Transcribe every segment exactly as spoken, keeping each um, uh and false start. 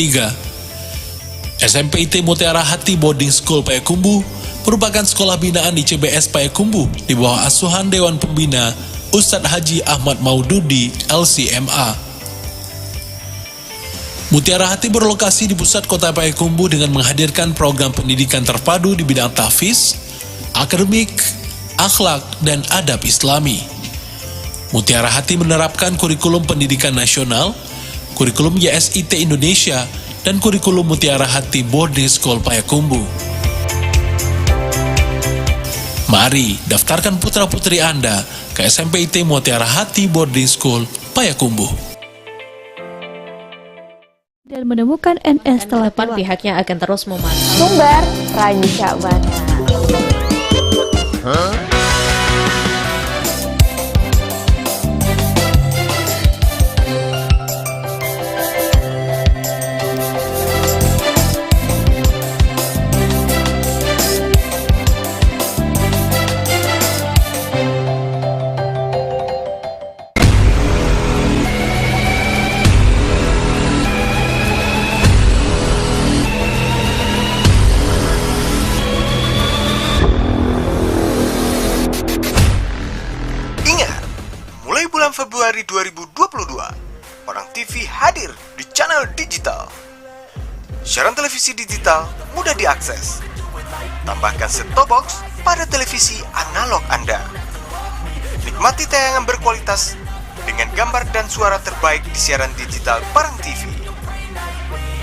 Tiga. S M P I T Mutiara Hati Boarding School Payakumbuh merupakan sekolah binaan I C B S Payakumbuh di bawah asuhan Dewan Pembina Ustadz Haji Ahmad Maududi, L C M A. Mutiara Hati berlokasi di pusat kota Payakumbuh dengan menghadirkan program pendidikan terpadu di bidang tahfiz, akademik, akhlak, dan adab Islami. Mutiara Hati menerapkan kurikulum pendidikan nasional, kurikulum Y S I T Indonesia, dan kurikulum Mutiara Hati Boarding School Payakumbuh. Mari, daftarkan putra-putri Anda ke S M P I T Mutiara Hati Boarding School Payakumbuh. Dan menemukan N S telah depan, pihaknya akan terus memantau. Sumber rancak bana. Ingat, mulai bulan Februari dua ribu dua puluh dua, Padang T V hadir di channel digital. Siaran televisi digital mudah diakses. Tambahkan set-top box pada televisi analog Anda. Nikmati tayangan berkualitas dengan gambar dan suara terbaik di siaran digital Padang T V.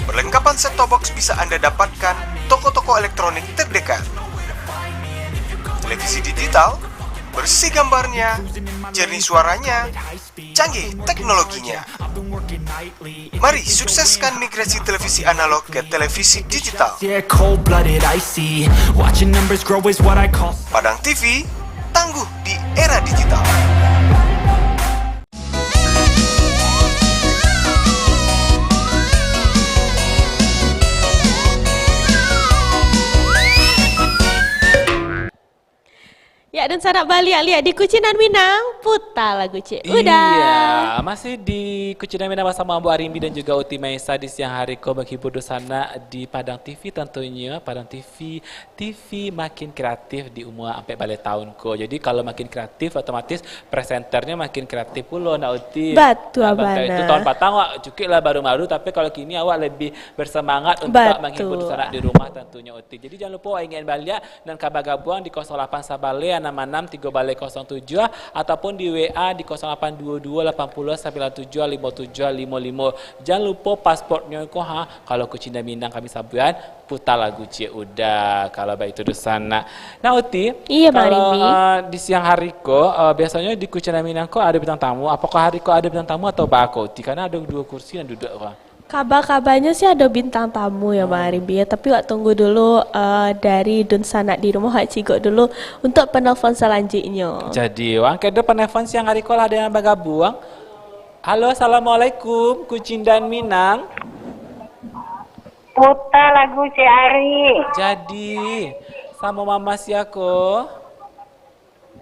Perlengkapan set-top box bisa Anda dapatkan toko-toko elektronik terdekat. Televisi digital, bersih gambarnya, jernih suaranya, canggih teknologinya. Mari sukseskan migrasi televisi analog ke televisi digital. Yeah, cold-blooded, icy. Watching numbers grow is what I call. Padang T V, tangguh di era digital. Ya, dunsanak baliak liak di Kucindan Minang, puta lagu ciek. Udah. Iya, masih di Kucindan Minang basamo ambo Arimbi dan juga Uti Maisa di siang hari ko, menghibur dunsanak di Padang T V tentunya, Padang T V, T V makin kreatif di umua ampek baleh tahun ko. Jadi, kalau makin kreatif, otomatis presenternya makin kreatif pulo, nak Uti. Batua bana. Nah, bana. Itu tahun patang awak cukuik lah baru-baru, tapi kalau kini awak lebih bersemangat untuk menghibur dunsanak di rumah tentunya, Uti. Jadi, jangan lupa awak ingat baliak, nan ka bagabuang di kosong lapan sabaleh anam anam tigo baleh kosong tujuah, ataupun di W A di kosong lapan duo duo lapan puluah sambilan tujuah limo tujuah limo limo. Jan lupo paspornyo ko, ha, kalau Kucindan Minang kami sabuikan, puta lagu ciek udah, kalau baitu dunsanak. Nah, Uti, iya, Bang Rimbi. Kalau, eh, di siang hari ko, eh, biasonyo di Kucindan Minang ko ado bintang tamu, apakah hari ko ado bintang tamu atau baa ko, Uti? Karena ado duo kursi nan duduak ko. Kaba-kabanyo sih ado bintang tamu ya, Bang Aribi, ya. Tapi wak tunggu dulu, eh, dari dunsanak di rumah, wak cigok dulu untuk penelpon selanjutnyo. Jadi, wak angkek dulu penelpon siang hari ko lah, ado nan bagabuang. Halo, assalamualaikum, Kucindan Minang. Puta lagu Cik Ari. Jadi, samo mama sia ko?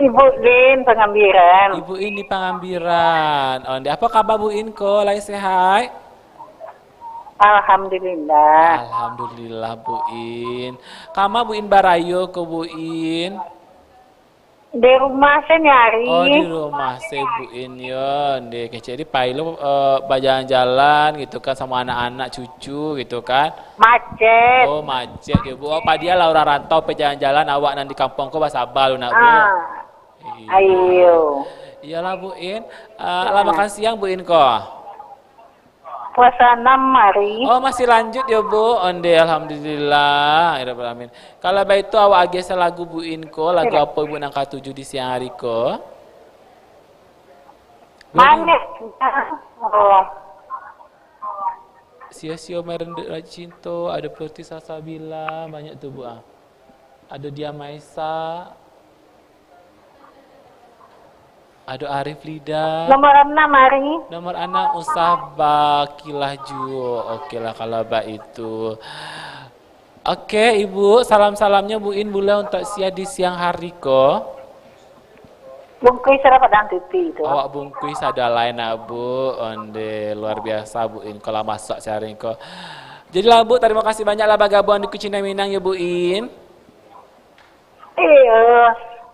Ibu Din Pangambiran. Ibu In di Pangambiran. Onde, apo kaba Bu In ko? Lai sehat? Alhamdulillah. Alhamdulillah, Bu In. Kama Bu In barayo ko, Bu In? Di rumah se ni ari. Oh, di rumah se, Bu In, yo. Onde, kecek di pai lo, eh, bajalan-jalan gitu kan, samo anak-anak, cucu gitu kan. Macet. Oh, macet yo, Bu. Oh, padialah urang rantau pai jalan-jalan, awak nan di kampuang ko basaba lu nak, Bu. Ah. Iyo. Iyo. Iyolah, Bu In. Ah, lah makan siang, Bu In, ko? Puasa anam ari. Oh, masih lanjut yo, Bu. Onde, alhamdulillah. Ya Rabbal Alamin. Kalau baitu, awak agiah salagu, Bu In, ko. Lagu apo Ibu nan katuju di siang ari ko? Manis. Oh. Sio-sio merendut racun cinto, ado Putri Salsabila, banyak tu, Bu, ah. Ado Diah Maesa, ado Arif Lida. Nomor anam ari. Nomor anam, Usah Bakilah Juo. Oke lah, kalau baitu. Oke, Ibu, salam-salamnyo Bu In buliah untuak sia di siang hari ko. Bungkuih sarapat dalam T V tu. Awak bungkuih sadalai nak, Bu. Onde, luar biasa, Bu In. Kalau masak siang hari ko. Jadi lah, Bu, tarimo kasih banyak lah bagabuang di Kucindan Minang yo, Bu In. Iyo.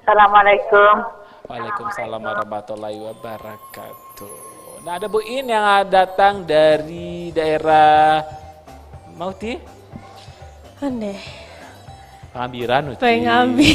Assalamualaikum. Waalaikumsalam warahmatullahi wabarakatuh. Nah, ada Bu In yang datang dari daerah Mauti? Aneh. Pangambiran, Uti. Pangambi.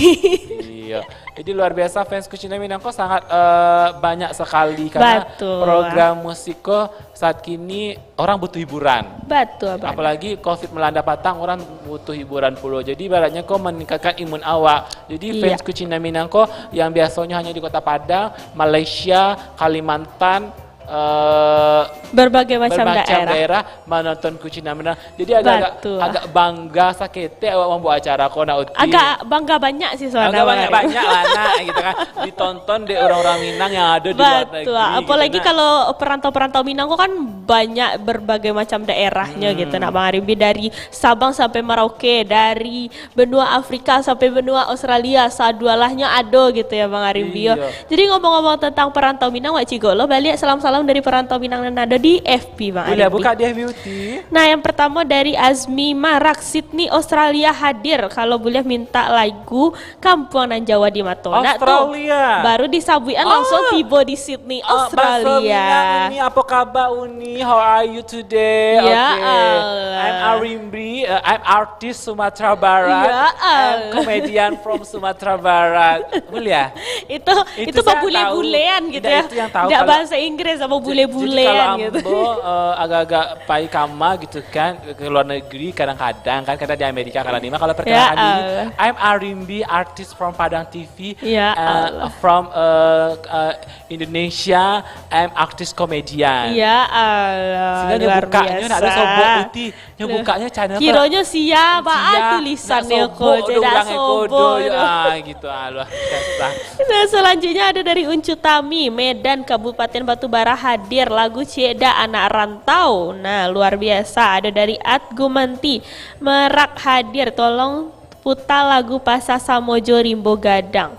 Iyo. Jadi luar biasa fans Kucindan Minang ko sangat, eh, banyak sekali karena Batul. program musik ko saat kini orang butuh hiburan. Batul, Abang. Apalagi covid melanda patang, orang butuh hiburan pulo. Jadi ibaratnya ko meningkatkan imun awak. Jadi Iya. fans Kucindan Minang ko yang biasanya hanya di Kota Padang, Malaysia, Kalimantan, eh, Berbagai macam bermacam daerah. daerah menonton Kucindan Minang. Jadi agak-agak Batul. agak bangga saketek awak mambuek acara ko, nak Uti. Agak bangga banyak sih sebenarnya. Agak banyak-banyak lah, nak, gitu kan. Ditonton dek orang-orang Minang yang ada di luar Batul. negeri, gitu, Apalagi nak. kalau perantau-perantau Minang ko kan banyak berbagai macam daerahnya Hmm. gitu, nak, Bang Arimbi, dari Sabang sampai Merauke, dari benua Afrika sampai benua Australia, sadualahnyo ado gitu ya, Bang Arimbi, yo. Iya. Jadi ngomong-ngomong tentang perantau Minang, wak cigok lo baliak salam-salam dari perantau Minang nan ado di F B, Bang Boleh Arimbi. buka di F B Uti. Nah, yang pertama dari Azmi Marak, Sydney, Australia hadir. Kalau boleh minta lagu Kampuang Nan Jauah di Mato. Nak tu. Australia. Baru disabuikan langsung Ah. tibo di Sydneh, Ah, Australia. Baso Minang Uni, apo kaba Uni? How are you today? Ya Okay. Allah. I'm Arimbi, uh, I'm artist Sumatera Barat. Ya I'm Allah. comedian from Sumatera Barat. Boleh ya? Itu, Itu itu saya babule-bulean tahu. gitu Tidak, ya. itu yang tahu Tidak kalau bahasa Inggris, apa J-, jadi bule-bulean kalau gitu. ambo, eh, agak-agak pai kama gitu kan, ke luar negeri kadang-kadang kan, kadang di Amerika, kadang di mana. Kalau Ya perkenalan diri, Allah. I'm Arimbi, artist from Padang T V, Ya uh, Allah. from, uh, uh, Indonesia, I'm artist comedian. Ya Allah, Sehingga nyo luar bukaknyo nak ada biasa. sobok Uti. Nyo Loh. bukaknyo channel ko Kironyo sia, baa Sia, tulisan nak nyo ko, sobok cek do dak urang eko sobok do, yo. tu. Ah, gitu, ah, luar biasa. Nah, selanjutnya ada dari Uncu Tami, Medan, Kabupaten Batubara hadir, lagu Ciek Da Anak Rantau. Nah, luar biasa. Ada dari At Gumanti, Merak hadir, tolong puta lagu Pasa Samo Jo Rimbo Gadang.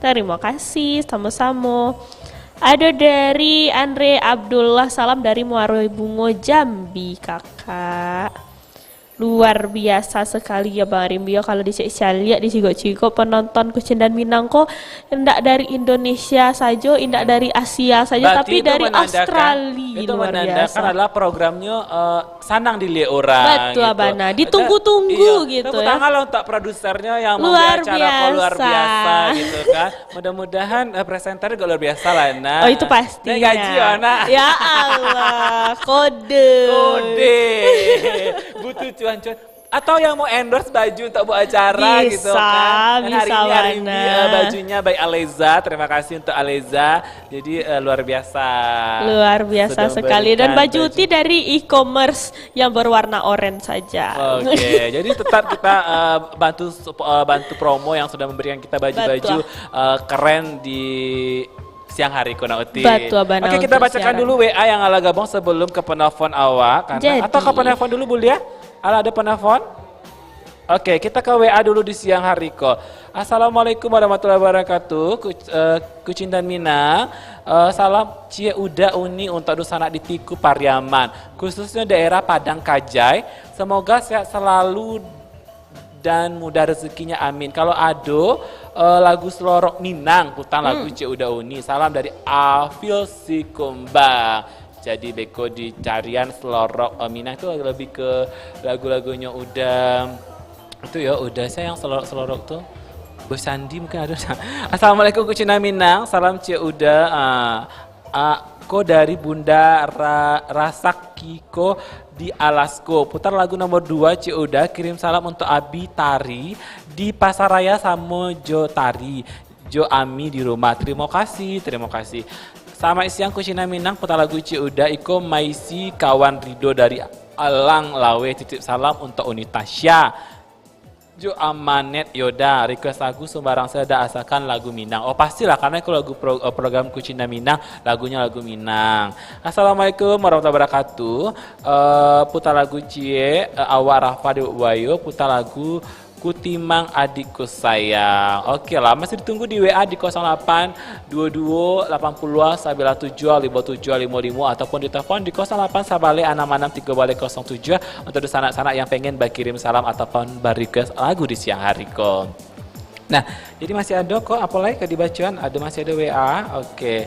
Terima kasih, samo-samo. Ada dari Andre Abdullah, salam dari Muaro Bungo, Jambi, Kakak. Luar biasa sekali ya, Bang Rimbi, yo. Kalau dicek caliak, dicigok-cigok, penonton Kucindan Minang ko indak dari Indonesia sajo, indak dari Asia sajo, Berarti tapi itu dari menandakan, Australia. itu Luar menandakan biasa. adalah programnya, eh, sanang dilihat orang Betul, gitu. Abang. Nah, ditunggu-tunggu Ada, iya, gitu tepuk ya. tangan lah untuk produsernya yang Luar membuat acara ko luar biasa. biasa gitu kan. Mudah-mudahan, eh, presenter juga luar biasa lah, nak. Oh, itu pastinya. Naik gaji ya, nak. Ya Allah, kode. Kode. Butuh cuan-cuan. Atau yang mau endorse baju untuk buat acara Bisa, gitu kan. Dan hari bisa ini, hari ini, banget. eh, bajunya by Aleza. Terima kasih untuk Aleza. Jadi, eh, luar biasa. Luar biasa Sudah sekali. Dan memberikan baju baju. Uti dari e-commerce yang berwarna oranye saja. Oke, jadi tetap kita, eh, bantu sup-, eh, bantu promo yang sudah memberikan kita baju-baju, Betul. eh, keren di siang hari ko, nak Uti. Betul, Abang, Oke, untuk kita bacakan siaran. dulu W A yang alah gabung sebelum ke penelpon awak. Karena, Jadi. atau ke penelpon dulu, boleh ya? Alah ada penelpon? Oke, kita ke W A dulu di siang hari ko. Assalamualaikum warahmatullahi wabarakatuh. Ku-, eh, Kucindan Minang. Eh, salam Ciek Uda Uni untuk dunsanak di Tiku Pariaman, khususnya daerah Padang Kajai. Semoga sehat selalu dan mudah rezekinya, amin. Kalau ado, eh, lagu selorok Minang, putar lagu Hmm. Ciek Uda Uni. Salam dari Afil Sikumbang. Jadi beko dicarian selorok, eh, Minang tu lebih ke lagu-lagunyo Uda. Itu ya, Uda. Sia yang selorok-selorok tu? Bos Sandi mungkin ada. Assalamualaikum Kucindan Minang. Salam Ciek Uda. Ah, ah, ko dari Bunda Ra-, Rasaki ko di Alasko. Putar lagu nomor dua, Ciek Uda. Kirim salam untuk Abi Tari di Pasaraya samo jo Tari jo Ami di rumah. Terima kasih, terima kasih. Selamat siang, Kucindan Minang. Putar lagu Ciek Uda, iko maisi kawan Rido dari Alang Laweh. Titip salam untuk Uni Tasya jo Amanet Yoda. Request lagu sembarang saja, asalkan lagu Minang. Oh, pastilah, karena kalau lagu pro-, eh, program Kucindan Minang, lagunya lagu Minang. Assalamualaikum warahmatullahi wabarakatuh. Eh, putar lagu Ciek, eh, awak Rafa di Buayo, putar lagu Kutimang adikku sayang. Oke lah, masih ditunggu di W A di kosong delapan dua dua lapan puluh sembilan tujuh lima tujuh lima lima ataupun di telepon di kosong delapan sabaleh anam anam tiga baleh kosong tujuh untuk sanak-sanak yang pengen bakirim salam ataupun ba-request lagu di siang hari ko. Nah, jadi masih ada ko, apa lagi ka dibacoan? Ada, masih ada W A. Oke.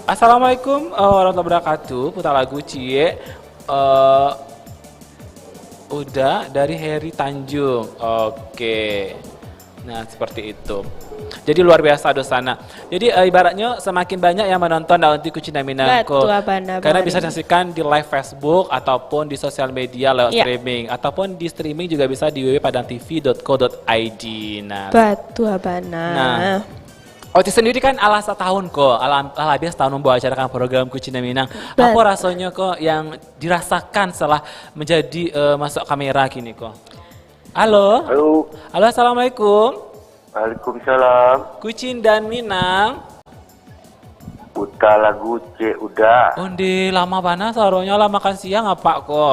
Assalamualaikum, eh, warahmatullahi wabarakatuh. Putar lagu ciek. Eh, Uda dari Heri Tanjung. Oke. Nah, seperti itu. Jadi luar biasa Dosana. Jadi, eh, ibaratnya semakin banyak yang menonton Daun Ti Kucindan Minang ko. Batua bana, Karena bisa Bang Ari. Saksikan di live Facebook ataupun di sosial media lewat Ya. streaming. Ataupun di streaming juga bisa di W W W padang T V dot co dot I D. Nah, Batua bana. Nah. Oti sendiri kan alah satahun ko, alah, alah habis tahun membawa acara kan program Kucindan Minang. Apa Bat- rasanya ko yang dirasakan setelah menjadi, eh, masuk kamera kini ko? Halo? Halo. Halo, assalamualaikum. Waalaikumsalam. Kucindan Minang. Putar lagu ciek Uda. Onde, lama bana suaronyo lah, makan siang apak ko?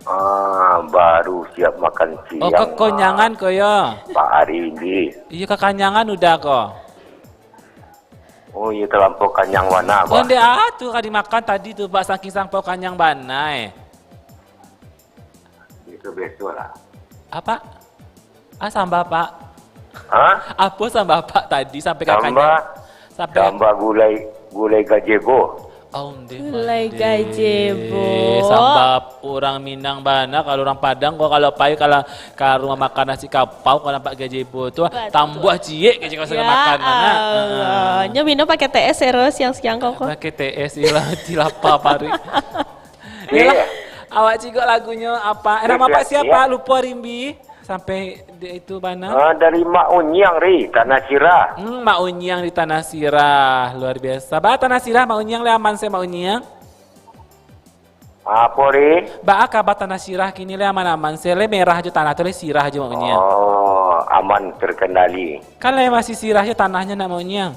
Ah, baru siap makan Oh, siang, kekonyangan ah, ko yo? Pak Ari ini. Iyo, kekanyangan Uda ko. Oh, iyo, terlampau kanyang bana, Pak. Onde, ah, tu ka dimakan tadi tu, Pak, saking terlampau kanyang bana, eh. Biasa-biasa lah. Apa? Ah, samba, Pak. Hah? Apa samba, Pak, tadi sampai ka Samba, kanyang? Sampai samba gulai, gulai gajebo. Oh, ndeh, Gulai mandeh. gajebo. Samba urang Minang bana, kalau urang Padang ko, kalau pai, kalau ka rumah makan nasi kapau, kalau nampak gajebo tu, Batua. tambuah ciek kecek kalau Ya makan, mana? Allah. Heeh. Nyo minum pakai T S ero siang-siang ko, ko. Pakai T S, iyolah, cilapa parik. Iyolah, Iya. awak cigok lagunyo apa? Eh, nama Iya, apak siapa? iya. Lupa Rimbi. Sampai di itu bana. Ah, dari Mak Unyiang, ri, Tanah Sirah. Hmm, Mak Unyiang di Tanah Sirah. Luar biasa. Ba Tanah Sirah, Mak Unyiang, le aman se, Mak Unyiang? Apo, ri? Ba kaba Tanah Sirah kini, le aman-aman se, le merah jo tanah tu, le sirah jo, Mak Unyiang? Oh, aman terkendali. Kan le masih sirah jo tanahnyo nak, Mak Unyiang?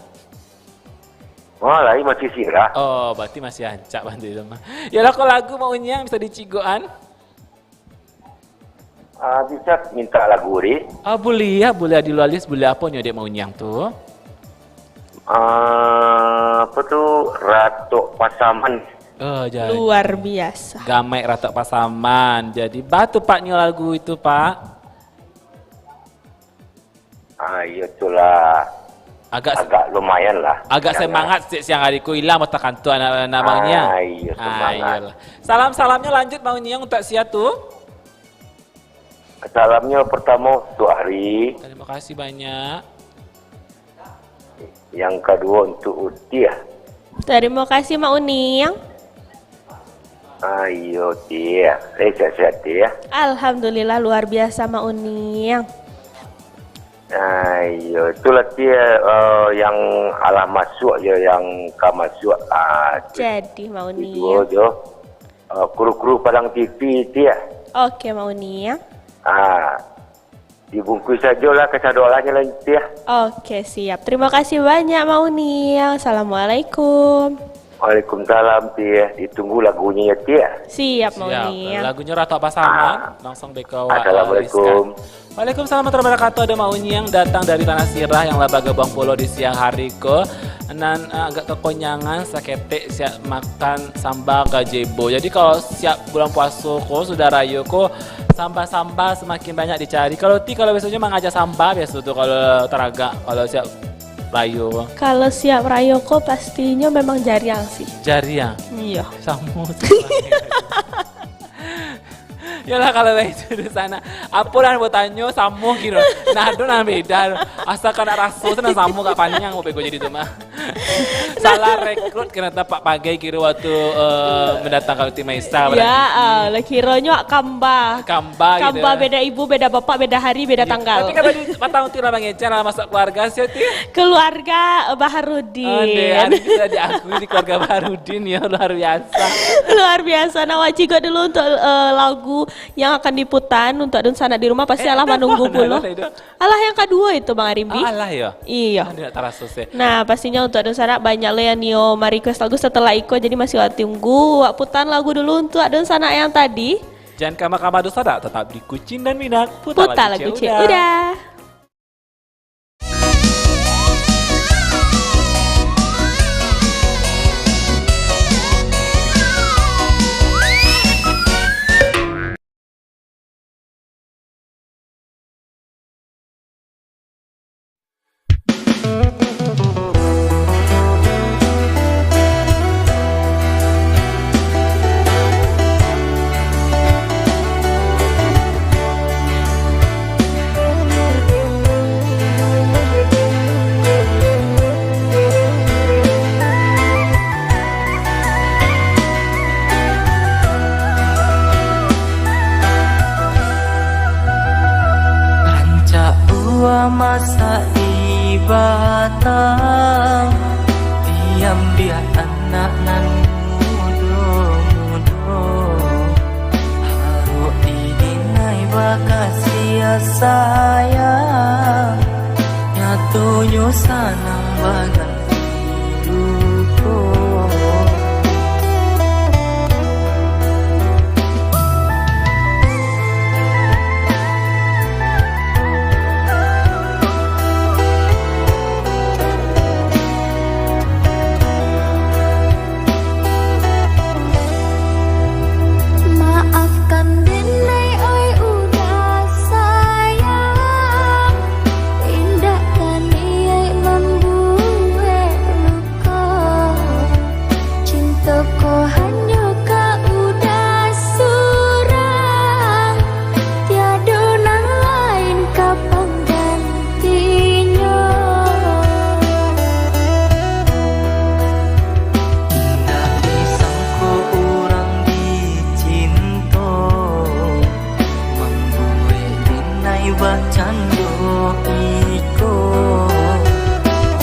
Oh, lai masih sirah. Oh, berarti masih ancak bantu itu mah. Yalah, ko lagu Mak Unyiang bisa dicigokan? Ah, bisa minta lagu, ri? Ah, buliah, buliah di luar list, buliah apo nyo dek Mak Unyiang tu? Ah, apa tu, Ratok Pasaman. Oh, jadi. Luar biasa. Gamaik Ratok Pasaman. Jadi, ba tu, Pak, nyo lagu itu, Pak? Ah, iyo tu lah. Agak Agak lumayan lah. Agak Jangan semangat si-, siang hari ko, ilang mata kantua anak, anak Mak Unyiang. Ah, iyo, Ah, semangat. iyolah. Salam-salamnyo lanjut Mak Unyiang untuak sia tu. Salamnyo pertamo untuak Ari. Terima kasih banyak. Yang kaduo untuak Utiah. Terima kasih, Mak Unyiang. Ah, iyo, Tiah. Eh, sehat-sehat, Tiah. Alhamdulillah, luar biasa, Mak Unyiang. Ah, iyo, itulah, Tiah, eh, yang alah masuak jo, yang ka masuak, ah, Jadi, Mak Unyiang. Duo jo. Eh, kru-kru Padang T V, Tiah. Oke, Mak Unyiang. Ah, dibungkus sajolah kasadolahnyo lah, Tiah. Oke, siap. Terima kasih banyak, Mak Unyiang. Assalamualaikum. Waalaikumsalam, Tiah. Ditunggu lagunyo, yo, Tiah. Siap, Mak Siap. Unyiang. Lagunyo Ratok Pasaman, Ah. langsung beko awak, Assalamualaikum. Rizka. Waalaikumsalam warahmatullahi wabarakatuh. Ada Mak Unyiang datang dari Tanah Sirah yang lah bagabuang pulo di siang hari ko. Nan, eh, agak kekonyangan saketek siap makan samba gajebo. Jadi, kalau siap bulan puaso ko, sudah rayo ko, samba-samba semakin banyak dicari. Kalau Ti, kalau biasonyo mangaja samba biaso tu kalau taragak, kalau siap rayo ko. Kalau siap rayo ko, pastinyo memang jariang sih. Jariang? Iyo. Samo sih. Yalah, kalau baitu di sana. Apo lah batanyo, samo kiro. Nah, ado nan beda. Asal ka nak raso tu nan samo, agak paniang beko jadi tu mah. Salah rekrut kena tapak pagai kiro waktu, eh, mandatangkan Uti Maisa. Ya, berarti. Ah, lah kironyo kamba. Kamba gitu. Kamba beda ibu, beda bapak, beda hari, beda Iya. tanggal. Tapi kan baju patang Uti lah mangejar lah masuk keluarga sih, Uti. Keluarga Baharudin. Ande, ande bisa diakui di keluarga Baharudin, ya, luar biasa. Luar biasa. Nah, wajib juga dulu untuk, eh, lagu yang akan diputar untuk dunsanak di rumah, pasti Eh, alah ada manunggu apa? Pulo. Ada, ada, ada. Alah yang kaduo itu, Bang Arimbi. Ah, alah, ya? Iyo. Ah, ndak taraso, sih. Nah, pastinyo untuk dunsanak banyak lo yang nio ma-request lagu setelah iko, jadi masih wak tunggu, wak putar lagu dulu untuk dunsanak yang tadi. Jan kama-kama doh sanak, tatap di Kucing dan Minang, puta lagu Cik Uda. Rancak buah masak di batang, diambiak anak nan mudo-mudo. Harok di denai bakasiah sayang, nyatonyo sanang bagai Maafkan denai, oi Uda sayang, indak ka niaik mambuek luko. Cinto ko hanyo ka Uda surang, tiado nan lain ka panggantinyo. Indak disangko urang dicinto, mambuek denai bakcando iko.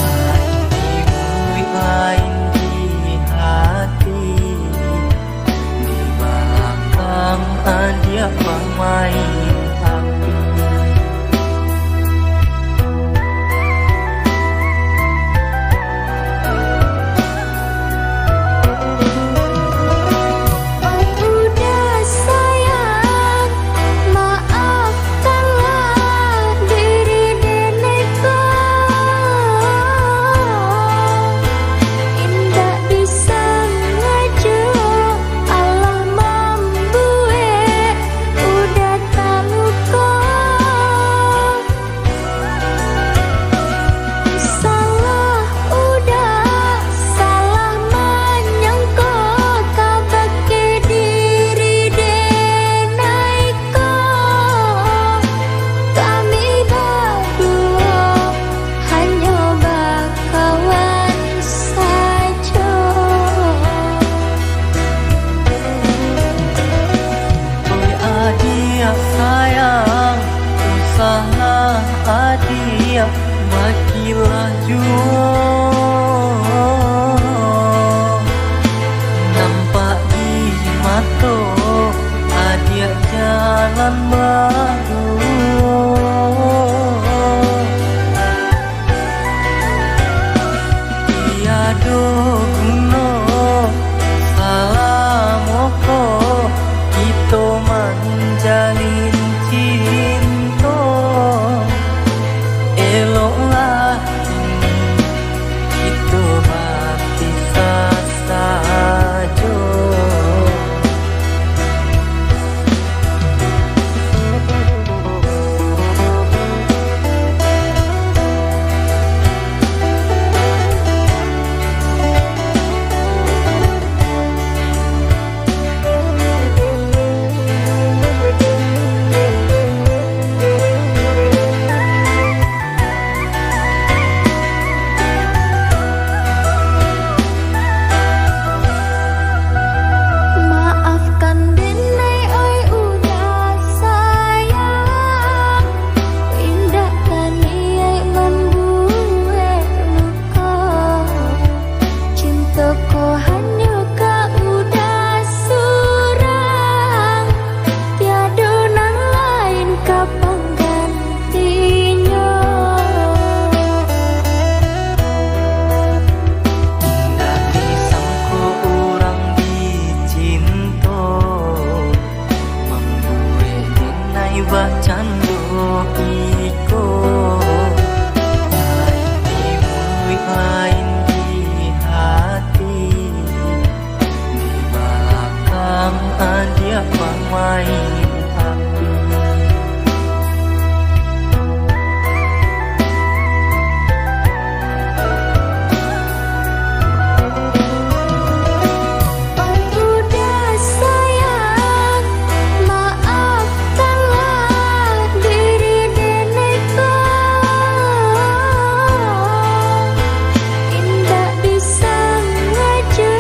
Lain di muluik, lain di hati, di balakang adiak bamain api. Uda sayang, maafkanlah diri denai ko. Indak disangajo alah mambuek Uda taluko. Salah Uda, salah manyangko kabake diri denai ko. Kami baduo hanyo bakawan sajo. Oi adiak sayang, usahlah adiak bakilah juo. Nampak di mato adiak jalan baduo. Tiado guno salamo ko kito manjalin cinto. Eloklah kini kito bapisah sajo. Cando iko, lain di muruik, lain di hati. Di balakang adiak bamain api. Uda sayang, maafkanlah diri den ko. Indak disangajo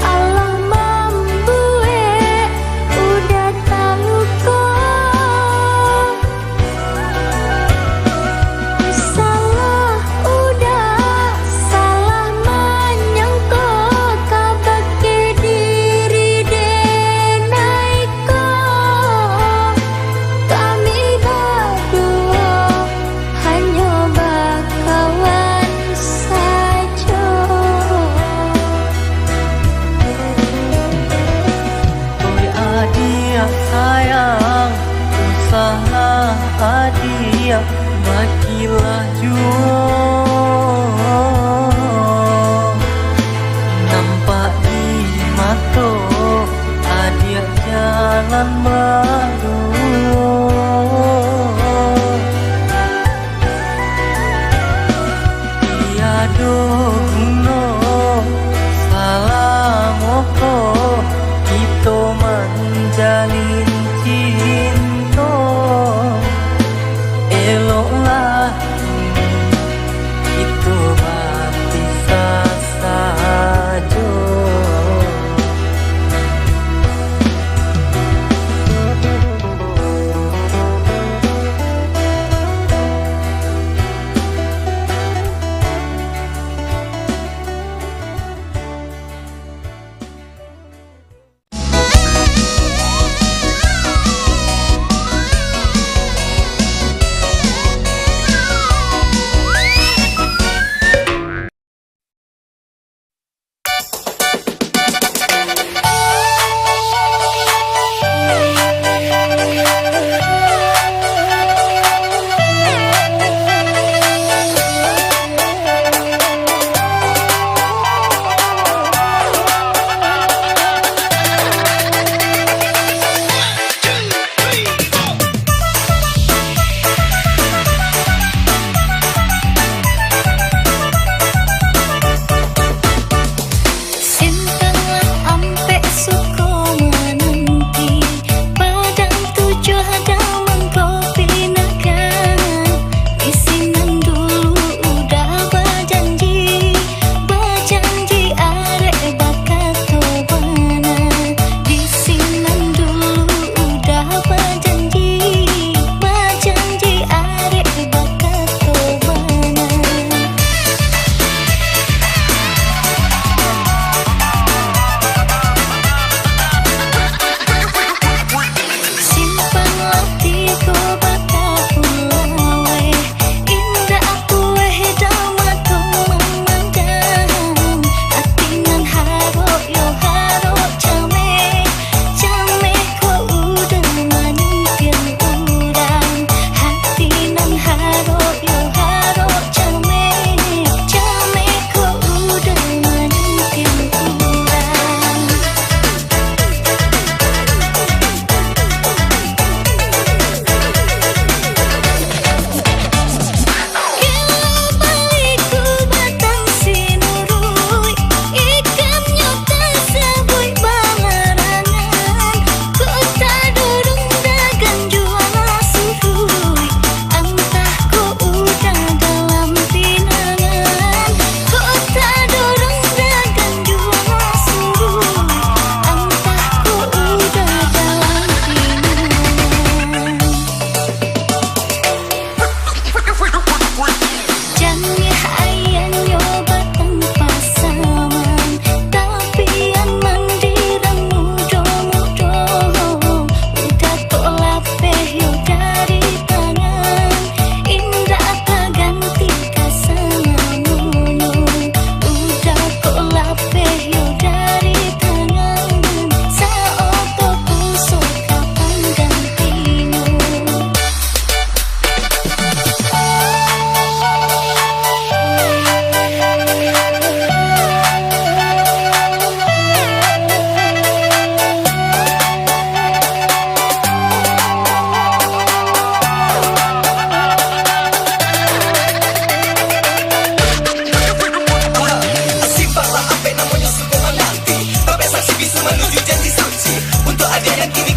alah mambuek Uda taluko. Salah Uda, salah manyangko kabake diri den ko. Kami baduo hanyo bakawan sajo. Oi adiak sayang, usahlah adiak bakilah juo. Nampak di mato adiak jalan baduo. Tiado guno salamo ko kito manjalin cinto. Eloklah kini kito bapisah sajo.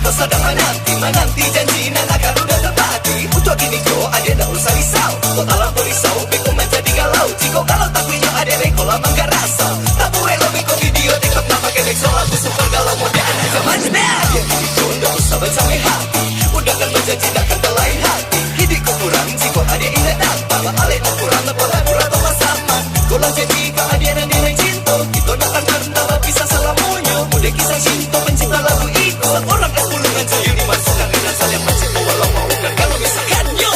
Sadang mananti, mananti janji nan akan udah tepati. Untuak kini ko, adiak ndak usah risau. Kok talampau risau, beko manjadi galau. Jikok galau takuiknyo adiak, beko lah manggarasa. Tabuek lo beko video TikTok, nak pakai back sound lagu super galau model anak zaman now. Adiak kini ko ndak usah bancameh hati. Udah kan bajanji, ndak kan talain hati. Kini ko kurang, jikok adiak indak datang. Alek nan kurang, apo lagu atau pasangan. Kok lah janji ka adiak nan dirai cinto. Kito ndak akan pernah bapisah salamonyo. Model kisah cinto, pencipta lagu iko. Urang Pulungan Sayuni masuk ka Rinasal yang macet walau mau gagal memisahkannyo.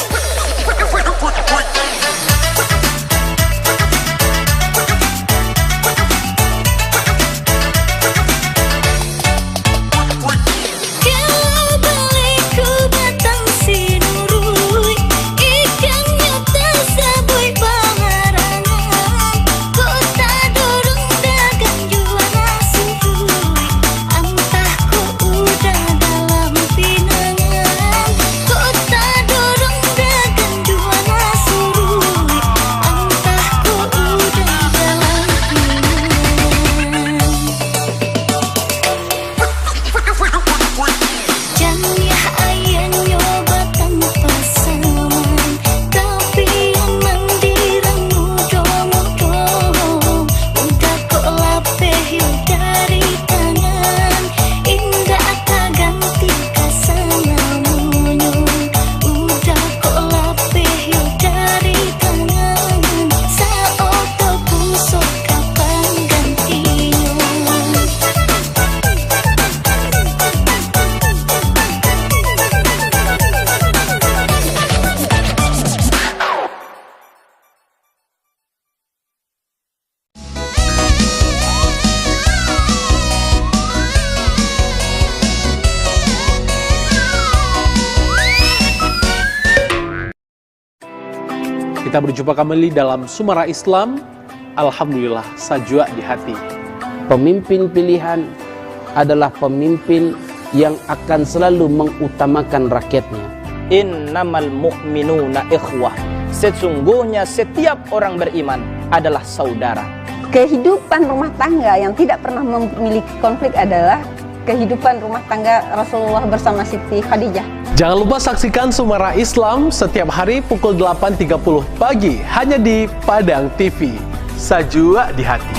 Kau beli ku batang sinuruik, ikannyo tasabuik bamarangan. Kok tadorong dagang jua nasi buik, antah kok udah dalam pinangan. Kok tadorong dagang jua nasi buik, antah kok udah dalam pinangan. Janiah ayannyo batang pasaman, tapi aman dirang mudo-mudo. Udah kok lapeh yo dari tangan, indak taganti ka salamonyo. Udah kok lapeh yo dari tangan, saoto puso kapan gantinyo. Kita berjumpa kembali dalam Sumarak Islam. Alhamdulillah, sajuak di hati. Pemimpin pilihan adalah pemimpin yang akan selalu mengutamakan rakyatnya. Innamal mu'minuna ikhwah. Sesungguhnya setiap orang beriman adalah saudara. Kehidupan rumah tangga yang tidak pernah memiliki konflik adalah kehidupan rumah tangga Rasulullah bersama Siti Khadijah. Jangan lupa saksikan Sumarak Islam setiap hari pukul delapan tiga puluh pagi hanya di Padang T V. Sajuak di hati.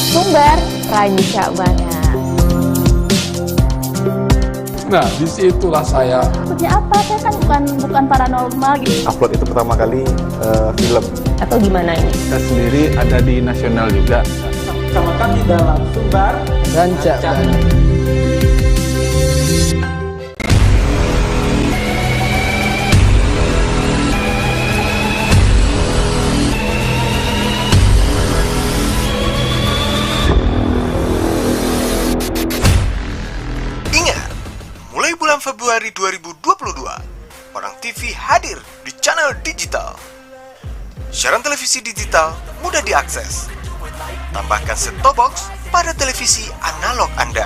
Sumbar rancak bana. Nah, disitulah saya. Maksudnya apa? Saya kan bukan, bukan paranormal gitu. Upload itu pertama kali, eh, film. Atau gimana ini? Kita sendiri ada di nasional juga. Sama kami dalam Sumbar Rancak Bana. Ingat, mulai bulan Februari dua ribu dua puluh dua, Padang T V hadir di channel digital. Siaran televisi digital mudah diakses. Tambahkan set-top box pada televisi analog Anda.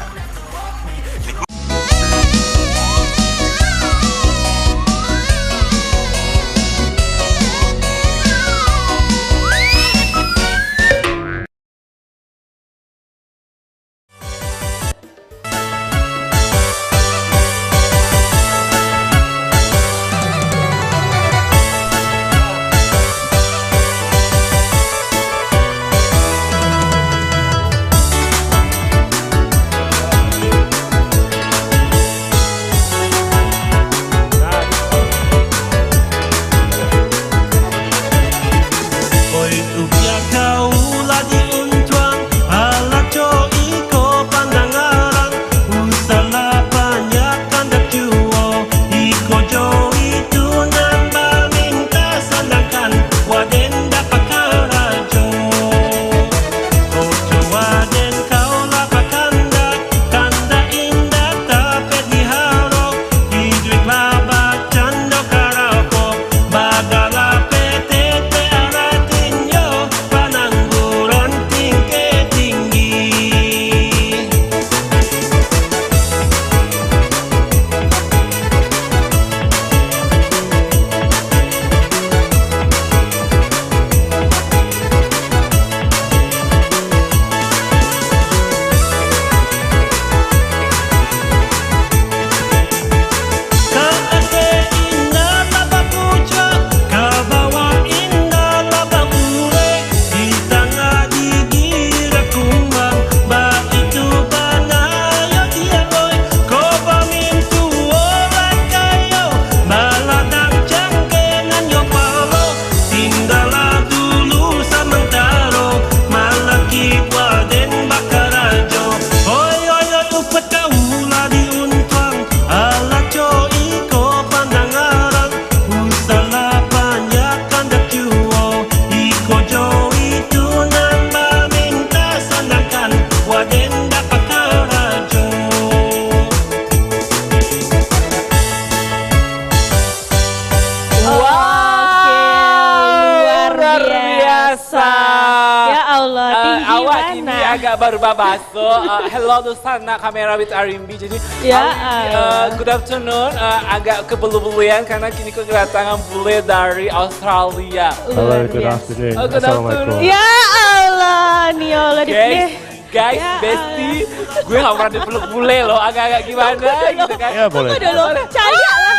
Ini agak baru babaso. Uh, hello, Lusana, Kamera with R M B. Jadi, Ya, hari ini, uh, uh, good afternoon. Uh, agak kebelu-beluan karena kini aku kedatangan bule dari Australia. Hello, good afternoon. Oh, good afternoon. Assalamualaikum. Ya Allah, ni Allah Guys, dipilih. guys, Ya, bestie, gue gak pernah dipeluk bule loh, agak-agak gimana gitu kan. Ya, boleh. Tunggu dulu, caliak lah.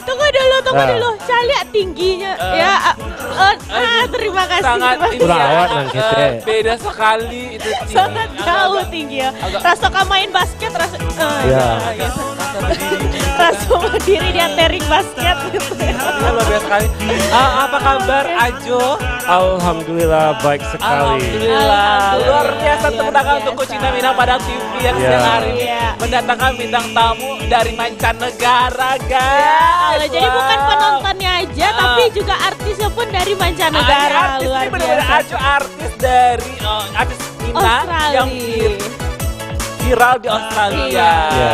Tunggu dulu, tunggu Ah. dulu. Caliak tingginya. Ah. Ya, ah, ah, ah, terima kasih. Sangat Terima ini Kurang ya, awet lah, eh, ketek. Beda sekali itu tinggi. Sangat Agak- jauh agak- tinggi ya. agak- Rasa kau main basket, rasa eh, Ya. ya, ya. Rasa berdiri di atering basket gitu. Iya, luar biasa sekali. Ah, apa kabar Ajo? Alhamdulillah, baik sekali. Alhamdulillah. Luar biasa, tepuk tangan untuk Kucing Minang Padang T V yang Ya. siang hari ini Iya. mendatangkan bintang tamu dari mancanegara, guys. Alah, jadi bukan Wow. penontonnya aja, Ah. tapi juga artisnya pun dari mancanegara. Artis Luar ini benar-benar biasa. Ajo, artis dari, eh, artis Minang yang Australia. vir- viral di Australia. Iya.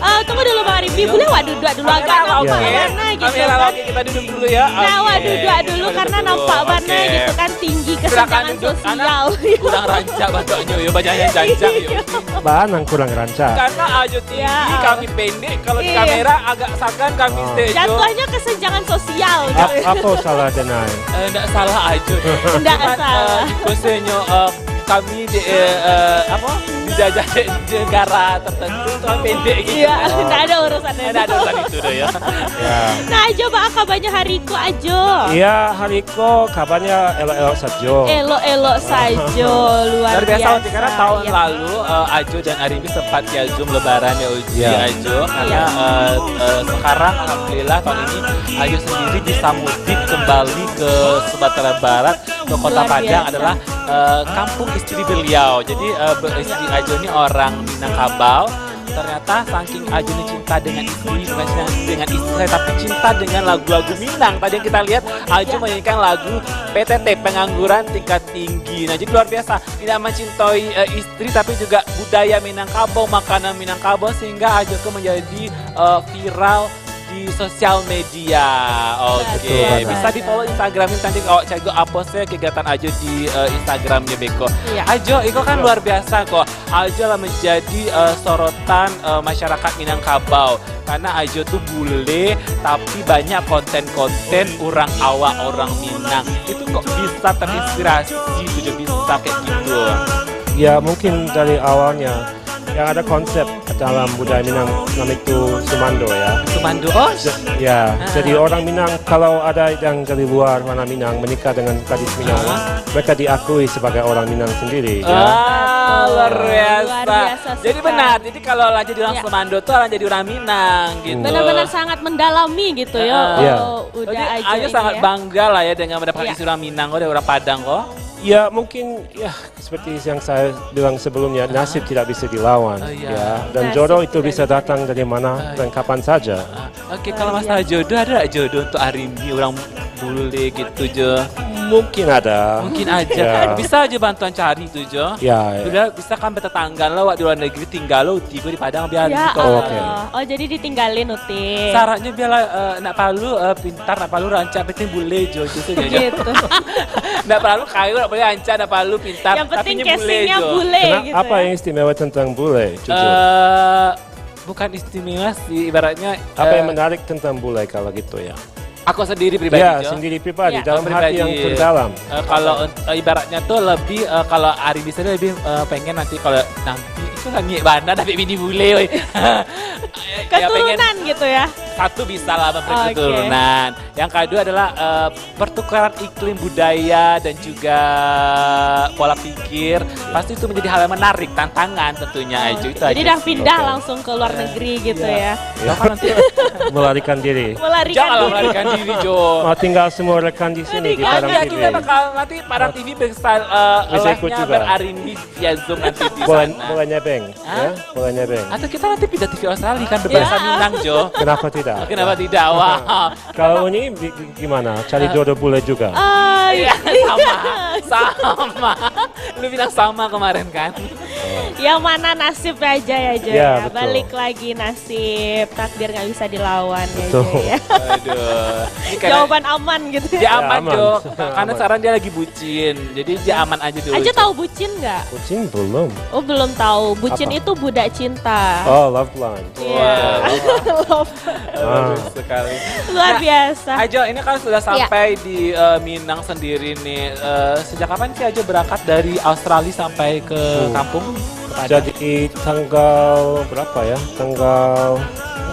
Eh, tunggu dulu, Bang Arifin. Boleh awak duduk dulu agak Kamera nampak oke. mana gitu Kamera kan? Oke, kita duduk dulu ya. Nah, awak Oke. duduk dulu Kita karena duduk nampak dulu. banget Oke. gitu kan, tinggi Silakan kesenjangan duduk, karena sosial. kurang rancak batuknya, ya, banyak yang rancak, ya. Bahan yang kurang rancak. Karena Ajo tinggi, Ya. kami pendek. Kalau di Iya. Kamera agak sagan kami Oh. stage. Jatuhnya kesenjangan sosial. Ap- apa salah denai? Eh, ndak salah Ajo. Ndak Cuman, salah. Eh, khususnya, eh, kami di, eh, eh, apa, dijajah negara tertentu, tuan pendek gitu. Iya, ndak ada urusan Ndak ada urusan itu dah ya. Ya. Nah, Ajo, baa kabarnya hari ko, Ajo? Iya, hari ko kabarnya elok-elok sajo. Elok-elok sajo, luar Luar biasa, biasa. Uci, karena tahun Ya. lalu, eh, Ajo dan Arimi sempat via Zoom lebaran ya, Uci, Iya. Ajo. Karena, eh, eh, sekarang alhamdulillah tahun ini Ajo sendiri bisa mudik kembali ke Sumatera Barat, ke Kota Luar Padang biasa. adalah, eh, kampung istri beliau. Jadi, eh, be- istri Ajo ni orang Minangkabau. Ternyata saking Ajo ni cinta dengan istri, bukan cinta dengan istri saya, tapi cinta dengan lagu-lagu Minang. Tadi yang kita lihat, Ajo menyanyikan lagu P T T, Pengangguran Tingkat Tinggi. Nah, jadi luar biasa. Tidak mencintai, eh, istri, tapi juga budaya Minangkabau, makanan Minangkabau, sehingga Ajo tu menjadi, eh, viral di sosial media. Oke, Betul banget. Bisa di follow Instagram ini, nanti awak cari apa saja kegiatan Ajo di, eh, Instagramnya beko. Iya. Ajo, iko kan luar biasa kok. Ajo lah menjadi, eh, sorotan, eh, masyarakat Minangkabau. Karena Ajo tu bule, tapi banyak konten-konten urang awak, orang Minang. Itu kok bisa terinspirasi tu, Jo, bisa kayak gitu. Ya, mungkin dari awalnya yang ada konsep dalam budaya Minang, nama itu sumando ya. Sumando. Oh, Ya, Ah. jadi orang Minang, kalau ada yang dari luar, orang Minang menikah dengan gadis Minang, Ah. mereka diakui sebagai orang Minang sendiri. Ya. Ah, luar Luar biasa. biasa Jadi sekali. Benar, jadi kalau lah jadi orang Ya. Sumando tu lah jadi orang Minang gitu. Benar-benar sangat mendalami gitu ya. Ah. Iya. Oh, udah Jadi Ajo Ajo ini sangat ya. Bangga lah ya dengan mendapatkan Iya. istri orang Minang kok, dari orang Padang kok. Ya, mungkin ya seperti yang saya bilang sebelumnya, nasib tidak bisa dilawan. Oh, iya. Ya, dan Nasib jodoh itu tidak bisa bisa. Datang dari mana Ah, dan iya. Kapan saja. Ah, Oke, kalau masalah jodoh, ada tak jodoh untuk Arimi orang bule gitu, Jo? Mungkin ada. Mungkin aja. Ya. Bisa aja bantuan cari tu, Jo. Ya, ya. Udah bisa kan bertetangga lah, awak di luar negeri tinggal lo, tigo di Padang biar Ya, gitu. Oh, oke. oh, oh, jadi ditinggalin Uti. Syaratnya biar lah, eh, nak palu, eh, pintar, nak palu rancak, penting bule, Jo, gitu saja. Gitu. Nak palu kayo, nak palu rancak, nak palu pintar, Yang penting tapi bule, casingnya Jo. bule Kena- gitu. apa Ya. Yang istimewa tentang bule, jujur? Eh, bukan istimewa sih, ibaratnya, Apa yang eh, menarik tentang bule kalau gitu ya? Aku sendiri pribadi, Ya, Jo. sendiri pribadi Ya. dalam Pribadi. Hati yang terdalam. Eh, kalau, eh, ibaratnya tuh lebih, eh, kalau Ari di sini lebih, eh, pengen nanti kalau nanti itu kan nyek bana dapat bini bule, woi. Ya, pengen Keturunan gitu ya. Satu bisa lah memberi Oke. keturunan. Yang kedua adalah, eh, pertukaran iklim budaya dan juga pola pikir. Pasti itu menjadi hal yang menarik, tantangan tentunya, Ajo. Itu Jadi aja dah sih. pindah Oke. Langsung ke luar negeri gitu ya. Ya, kan nanti Melarikan diri. Melarikan janganlah diri. Melarikan diri, Jo. Mau tinggal semua rekan di sini di Tinggal Padang Iya, T V. kita bakal nanti Padang T V bakal, eh, Bisa ikut live-nya juga. Bang Arindi via Zoom nanti di Boleh, sana. Boleh nebeng, Hah? Ya, boleh nebeng. Atau kita nanti pindah T V Australia kan berbahasa Ya. Minang, Jo. Kenapa tidak? Kenapa tidak? Wah. Kalau ini bi- gimana? Cari Ah. jodoh bule juga. Ah, Iya, iya. sama. Sama. Lu bilang sama kemarin kan? Yang mana nasib aja ya, Jo, ya, ya. Betul. Balik lagi nasib, takdir nggak bisa dilawan ya, Jo, ya. Aduh. Ini karena jawaban aman gitu ya. Ya, aman, aman, Jo. Karena sekarang dia lagi bucin. Jadi dia aman aja dulu, Jo. Ajo tahu bucin nggak? Bucin belum. Oh, belum tahu. Bucin itu budak cinta. Oh, love blind. Iya. Wow. Love. Ah. Sekali. Luar biasa. Nah, Ajo, ini kan sudah sampai di, eh, Minang sendiri nih. Eh, sejak kapan sih Ajo berangkat dari Australia sampai ke kampung? Ke Padang? Jadi tanggal berapa ya? Tanggal,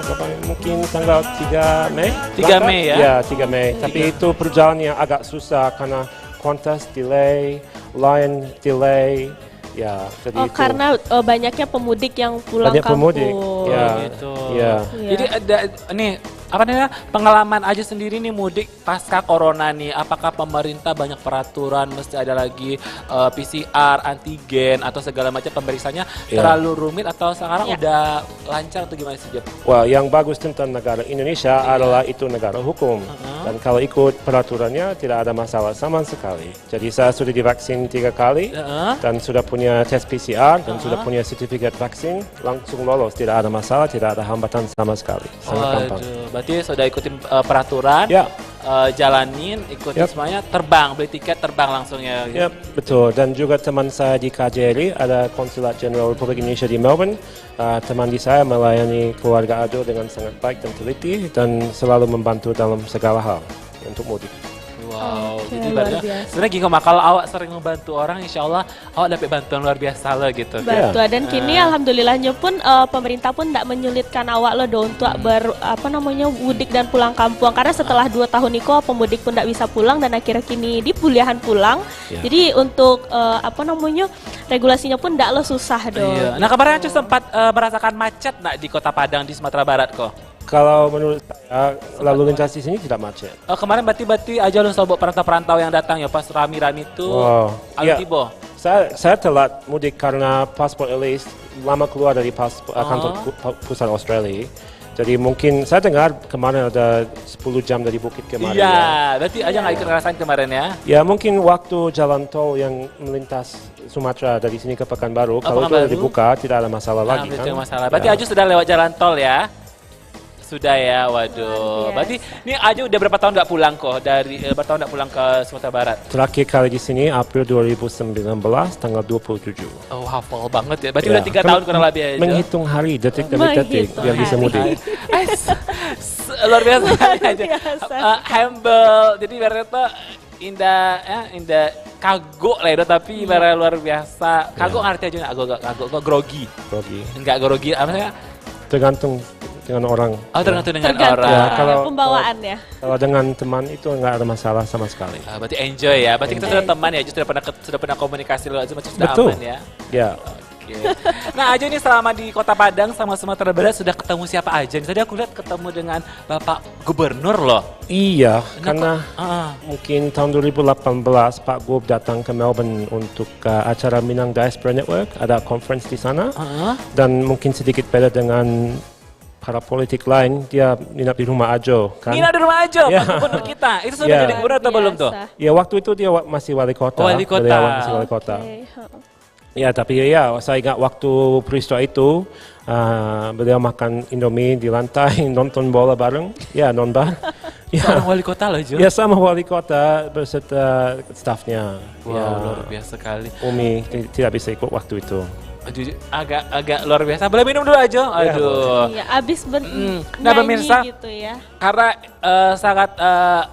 berapa? Mungkin tanggal tiga Mei. Tiga Mei ya? Ya, tiga Mei. Tapi itu perjalanan yang agak susah karena Qantas delay, Lion delay. Ya, jadi itu. Oh, karena, eh, banyaknya pemudik yang pulang kampung. Banyak pemudik, ya. Oh, gitu. Ya. Iya. Jadi ada, nih, apa namanya, pengalaman Ajo sendiri nih mudik pasca corona nih, apakah pemerintah banyak peraturan, mesti ada lagi, eh, P C R, antigen, atau segala macam pemeriksaannya terlalu rumit, atau sekarang udah lancar atau gimana sih, Jo? Wah, yang bagus tentang negara Indonesia adalah itu negara hukum. Heeh. Dan kalau ikut peraturannya, tidak ada masalah sama sekali. Jadi, saya sudah divaksin tiga kali dan sudah punya tes P C R dan sudah punya sertifikat vaksin, langsung lolos, tidak ada masalah, tidak ada hambatan sama sekali. Sangat gampang. Waduh, berarti sudah ikutin, eh, peraturan, eh, jalanin, ikutin semuanya, terbang, beli tiket, terbang langsung ya, gitu. Yap, betul. Dan juga teman saya di K J R I, ada Konsulat Jenderal Republik Indonesia di Melbourne. Ah, teman di saya melayani keluarga Ajo dengan sangat baik dan teliti dan selalu membantu dalam segala hal untuk mudik. Wow, oke, jadi luar biasa. Sebenarnya gini, Kak, kalau awak sering membantu orang, insya Allah awak dapat bantuan luar biasa lah gitu. Betul. Dan kini, alhamdulillahnya pun, eh, pemerintah pun ndak menyulitkan awak lo do untuk ber-, apa namanya, mudik dan pulang kampung. Karena setelah dua tahun iko, pemudik pun ndak bisa pulang dan akhirnya kini dibuliahan pulang. Ya. Jadi untuk, eh, apa namanya, regulasinya pun ndak lo susah do. Iya. Nah, kemarin Ajo sempat, eh, merasakan macet ndak di Kota Padang di Sumatera Barat ko? Kalau menurut saya, lalu lintas di sini tidak macet. Oh, kemarin berarti, berarti Ajo alun sobok perantau-perantau yang datang ya, pas rami-rami tu alun tibo? Saya, saya telat mudik karena paspor Alice lama keluar dari pas-, eh, kantor pu-, pu-, pusat Australia. Jadi mungkin saya dengar kemarin ada sepuluh jam dari Bukit kemarin. Iya, berarti Ajo nggak ikut ngerasain kemarin ya? Ya, mungkin waktu jalan tol yang melintas Sumatera dari sini ke Pekanbaru, kalau itu udah dibuka, tidak ada masalah lagi kan? Tidak masalah. Berarti Ajo sudah lewat jalan tol ya? Sudah ya, waduh. Luar biasa. Berarti ini Ajo udah berapa tahun nggak pulang ko? Dari, eh, berapa tahun nggak pulang ke Sumatera Barat? Terakhir kali di sini April dua ribu sembilan belas, tanggal dua puluh tujuh. Oh, hafal banget ya. Berarti udah tiga tahun kurang lebih ya, Jo? Menghitung hari, detik demi detik, biar bisa mudik. Eh, s-, s-, luar biasa kali Ajo. Luar biasa. Eh, humble. Jadi ibaratnya tuh indak, ya, indak kagok lah itu, tapi ibarat luar biasa. Kagok ngerti Ajo nggak? Kagok, kagok, kagok, grogi. Grogi. Enggak grogi, apa sih? Tergantung dengan orang. Oh, tergantung dengan orang. Ya, kalau, pembawaan ya. Kalau dengan teman itu nggak ada masalah sama sekali. Ah, berarti enjoy ya. Berarti kita sudah teman ya, Ajo sudah pernah ke-, sudah pernah komunikasi lewat Zoom, berarti sudah aman ya. Ya. Oke. Nah, Ajo ini selama di Kota Padang sama Sumatera Barat sudah ketemu siapa aja nih? Tadi aku lihat ketemu dengan Bapak Gubernur loh. Iya, karena mungkin tahun dua ribu delapan belas Pak Gub datang ke Melbourne untuk, uh, acara Minang Diaspora Network, ada conference di sana. Dan mungkin sedikit beda dengan para politik lain, dia nginap di rumah Ajo, kan? Nginap di rumah Ajo, Pak Gubernur kita. Itu sudah jadi gubernur atau belum tuh? Ya, waktu itu dia wa-, masih wali kota. Oh, wali kota. Beliau masih wali kota. Oke, heeh. Ya, tapi ya, saya ingat waktu peristiwa itu, ah, beliau makan Indomie di lantai, nonton bola bareng, ya, nonbar. Ya. Seorang wali kota loh, Jo. Ya, sama wali kota beserta stafnya. Wow, luar biasa sekali. Umi ti-, tidak bisa ikut waktu itu. Aduh, agak, agak luar biasa. Boleh minum dulu, Ajo? Ya, boleh. Aduh. Iya, abis ber-, nyanyi gitu ya. Nah, pemirsa, karena, eh, sangat, eh,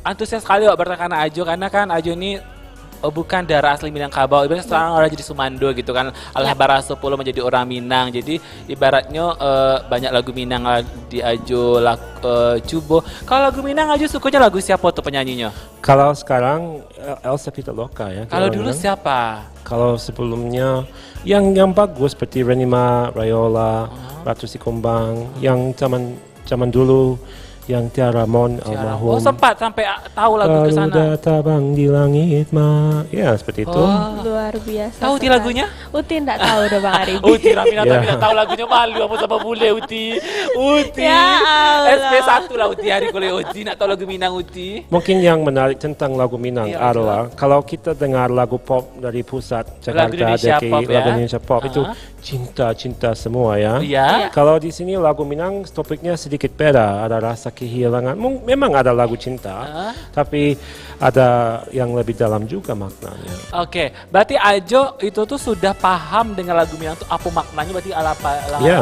antusias sekali awak bertanya Ajo, karena kan Ajo ni, eh, bukan darah asli Minangkabau, ibaratnya seorang orang jadi sumando gitu kan, alah baraso pulo menjadi orang Minang. Jadi ibaratnya, eh, banyak lagu Minang lah di Ajo lak-, eh, cubo. Kalau lagu Minang Ajo sukanya lagu siapa tuh penyanyinyo? Kalau sekarang, eh, Elsa Pitaloka ya. Kalau dulu siapa? Kalau sebelumnya yang, yang bagus seperti Renima Rayola, Ratu Sikumbang, yang zaman zaman dulu, Yang Tiara Mon, Tiara almarhum. Oh, sempat sampai, ah, tahu lagu ke sana? Garuda tabang di langit, Mak. Ya, seperti itu. Oh. Luar biasa sekali. Tahu Uti lagunya? Uti ndak tahu dah, Bang Arif. Uti Ramina tapi ndak tahu lagunya, malu apa sama bule Uti. Uti. Ya Allah. S P satu lah Uti hari kalau Uti ndak tahu lagu Minang Uti. Mungkin yang menarik tentang lagu Minang adalah kalau kita dengar lagu pop dari pusat, Jakarta, Indonesia pop, ya? Lagu Indonesia pop itu cinta-cinta semua, ya. Iya. Iya. Kalau di sini lagu Minang topiknya sedikit beda, ada rasa kehilangan. Mung-, memang ada lagu cinta, tapi ada yang lebih dalam juga maknanya. Oke, berarti Ajo itu tuh sudah paham dengan lagu Minang tuh apa maknanya, berarti ala apa, ala arti? Iya.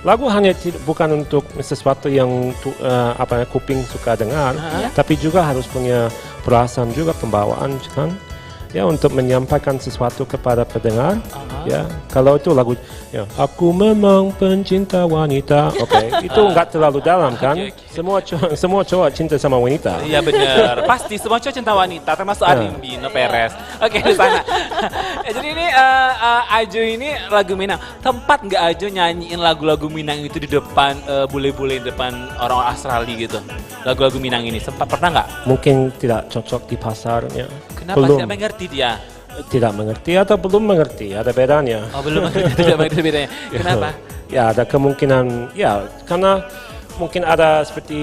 Lagu hanya tid-, bukan untuk sesuatu yang tu, eh, apa, kuping suka dengar, tapi juga harus punya perasaan juga, pembawaan, kan? Ya, untuk menyampaikan sesuatu kepada pendengar. Ya, kalau itu lagu, ya, "Aku memang pencinta wanita." Oke, itu enggak terlalu dalam, kan? Oke, oke. Semua cowok, semua cowok cinta sama wanita. Iya, benar. Pasti semua cowok cinta wanita, termasuk Arimbi, no peres. Oke, di sana. Ya, jadi ini, eh, eh, Ajo ini lagu Minang. Tempat nggak Ajo nyanyiin lagu-lagu Minang itu di depan, eh, bule-bule, di depan orang Australia gitu? Lagu-lagu Minang ini, sempat pernah nggak? Mungkin tidak cocok di pasarnya. Kenapa? Belum. Tidak mengerti dia? Tidak mengerti atau belum mengerti, ada bedanya. Oh, belum mengerti, tidak mengerti bedanya. Kenapa? Ya, ada kemungkinan, ya, karena mungkin ada seperti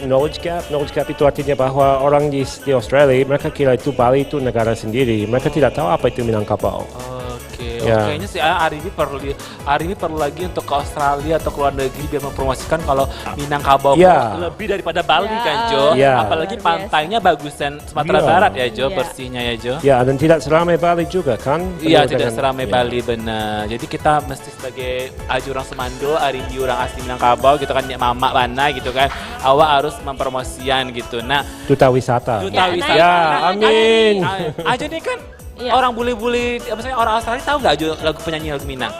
knowledge gap. Knowledge gap itu artinya bahwa orang di, di Australia, mereka kira itu Bali itu negara sendiri. Mereka tidak tahu apa itu Minangkabau. Oke, ya. Oke, kayaknya si Arimbi perlu di, Arimbi perlu lagi untuk ke Australia atau ke luar negeri biar mempromosikan kalau Minangkabau lebih daripada Bali, kan, Jo? Ya. Apalagi pantainya bagusan Sumatera Barat, ya, Jo, bersihnya, ya, Jo? Ya, dan tidak seramai Bali juga, kan? Iya, tidak seramai Bali, benar. Jadi kita mesti sebagai Ajo urang Sumando, Arimbi urang asli Minangkabau gitu kan, nyak mamak bana gitu kan. Awak harus mempromosikan gitu. Nah, duta wisata. Duta wisata. Ya, amin. Ajo ni kan orang bule-bule, maksudnya orang Australia tahu nggak Ajo lagu, penyanyi lagu Minang?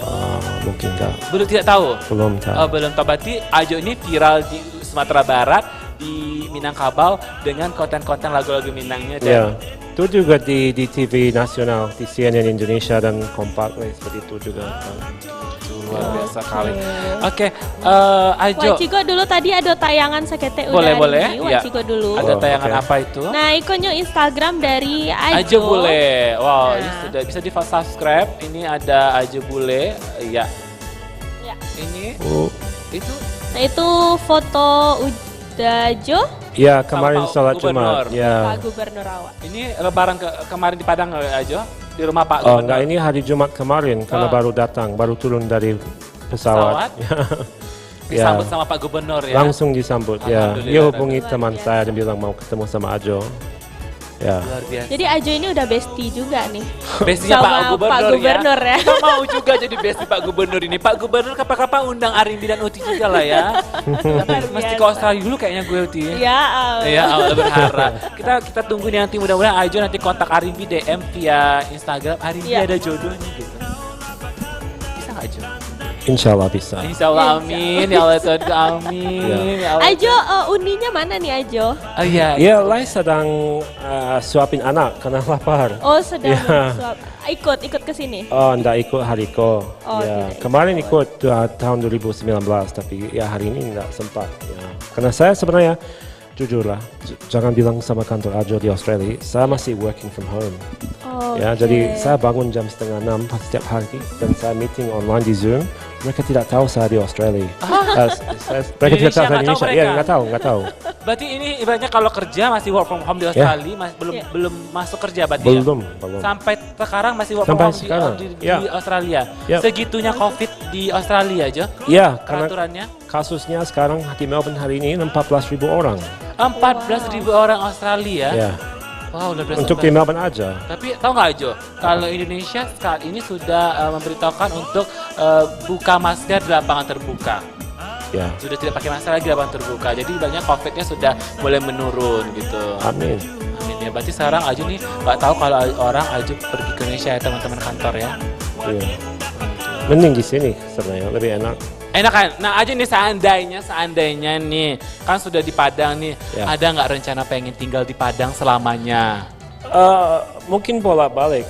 Ah, mungkin nggak. Belum, tidak tahu? Belum tahu. Oh, belum tahu. Berarti Ajo ini viral di Sumatera Barat, di Minangkabau dengan konten-konten lagu-lagu Minangnya, Jo. Ya. Itu juga di, di T V nasional, di C N N Indonesia dan Kompas, eh, seperti itu juga. Itu luar biasa sekali. Oke, eh, Ajo. Wak Cigo dulu tadi ada tayangan saketek. Boleh, boleh. Wak Cigo dulu. Ada tayangan apa itu? Nah, ikonyo Instagram dari Ajo. Ajo boleh. Wow, ini sudah bisa di-subscribe. Ini ada Ajo boleh. Iya. Ya. Ini. Oh. Itu. Nah, itu foto Uda Jo. Ya, kemarin salat Jumat. Ya. Pak Gubernur awak. Ini lebaran ke-, kemarin di Padang, Ajo? Di rumah Pak Gubernur? Oh, enggak, ini hari Jumat kemarin, karena baru datang, baru turun dari pesawat. Pesawat? Ya. Disambut sama Pak Gubernur, ya? Langsung disambut, ya. Alhamdulillah. Dia hubungi teman saya dan bilang mau ketemu sama Ajo. Ya. Luar biasa. Jadi Ajo ini udah bestie juga nih. Bestie-nya Pak Gubernur, ya? Sama Pak Gubernur, ya. Kita mau juga jadi bestie Pak Gubernur ini. Pak Gubernur kapan-kapan undang Arimbi dan Uti juga lah, ya. Tapi mesti ke Australia dulu kayaknya gue, Uti. Ya Allah. Ya Allah, berharap. Kita, kita tunggu nih nanti, mudah-mudahan Ajo nanti kontak Arimbi, D M via Instagram. Arimbi ada jodoh nih gitu. Bisa nggak, Jo? Insya Allah bisa. Insya Allah, amin. Ya Allah, Tuhan, amin. Ya. Ya Allah. Ajo, eh, Uninya mana nih, Ajo? Oh, iya. Ya, Lai sedang, eh, suapin anak karena lapar. Oh, sedang suap. Ikut, ikut ke sini? Oh, ndak ikut hari ko. Oh, tidak ikut. Kemarin ikut, eh, tahun dua ribu sembilan belas, tapi ya hari ini ndak sempat. Ya. Karena saya sebenarnya jujurlah, j-, jangan bilang sama kantor Ajo di Australia, saya masih working from home. Oh, ya, oke. Jadi saya bangun jam setengah enam setiap hari dan saya meeting online di Zoom. Mereka tidak tahu saya di Australia. Ah. Eh, s-, saya, mereka tidak tahu saya di Indonesia. Di Indonesia nggak tahu mereka. Ya, nggak tahu, nggak tahu. Berarti ini ibaratnya kalau kerja masih work from home di Australia, mas-, belum, belum masuk kerja berarti, ya? Belum, belum. Sampai sekarang masih work from home di, di Australia? Sampai sekarang. Ya. Ya. Segitunya covid di Australia, Jo? Ya, karena peraturannya? Kasusnya sekarang di Melbourne hari ini empat belas ribu orang. Empat belas ribu orang Australia? Ya. Wow, luar biasa banget. Untuk di Melbourne aja. Tapi tahu nggak, Jo? Kalau Indonesia saat ini sudah, eh, memberitahukan untuk, eh, buka masker di lapangan terbuka. Ya. Sudah tidak pakai masker lagi di lapangan terbuka. Jadi banyak covidnya sudah mulai menurun gitu. Amin. Amin ya. Berarti sekarang Ajo nih nggak tahu kalau orang Ajo pergi ke Indonesia ya, teman-teman kantor ya. Iya. Mending di sini sebenarnya, lebih enak. Enak kan? Nah, Ajo nih seandainya, seandainya nih, kan sudah di Padang nih, ya, ada nggak rencana pengen tinggal di Padang selamanya? Eh, mungkin bolak-balik,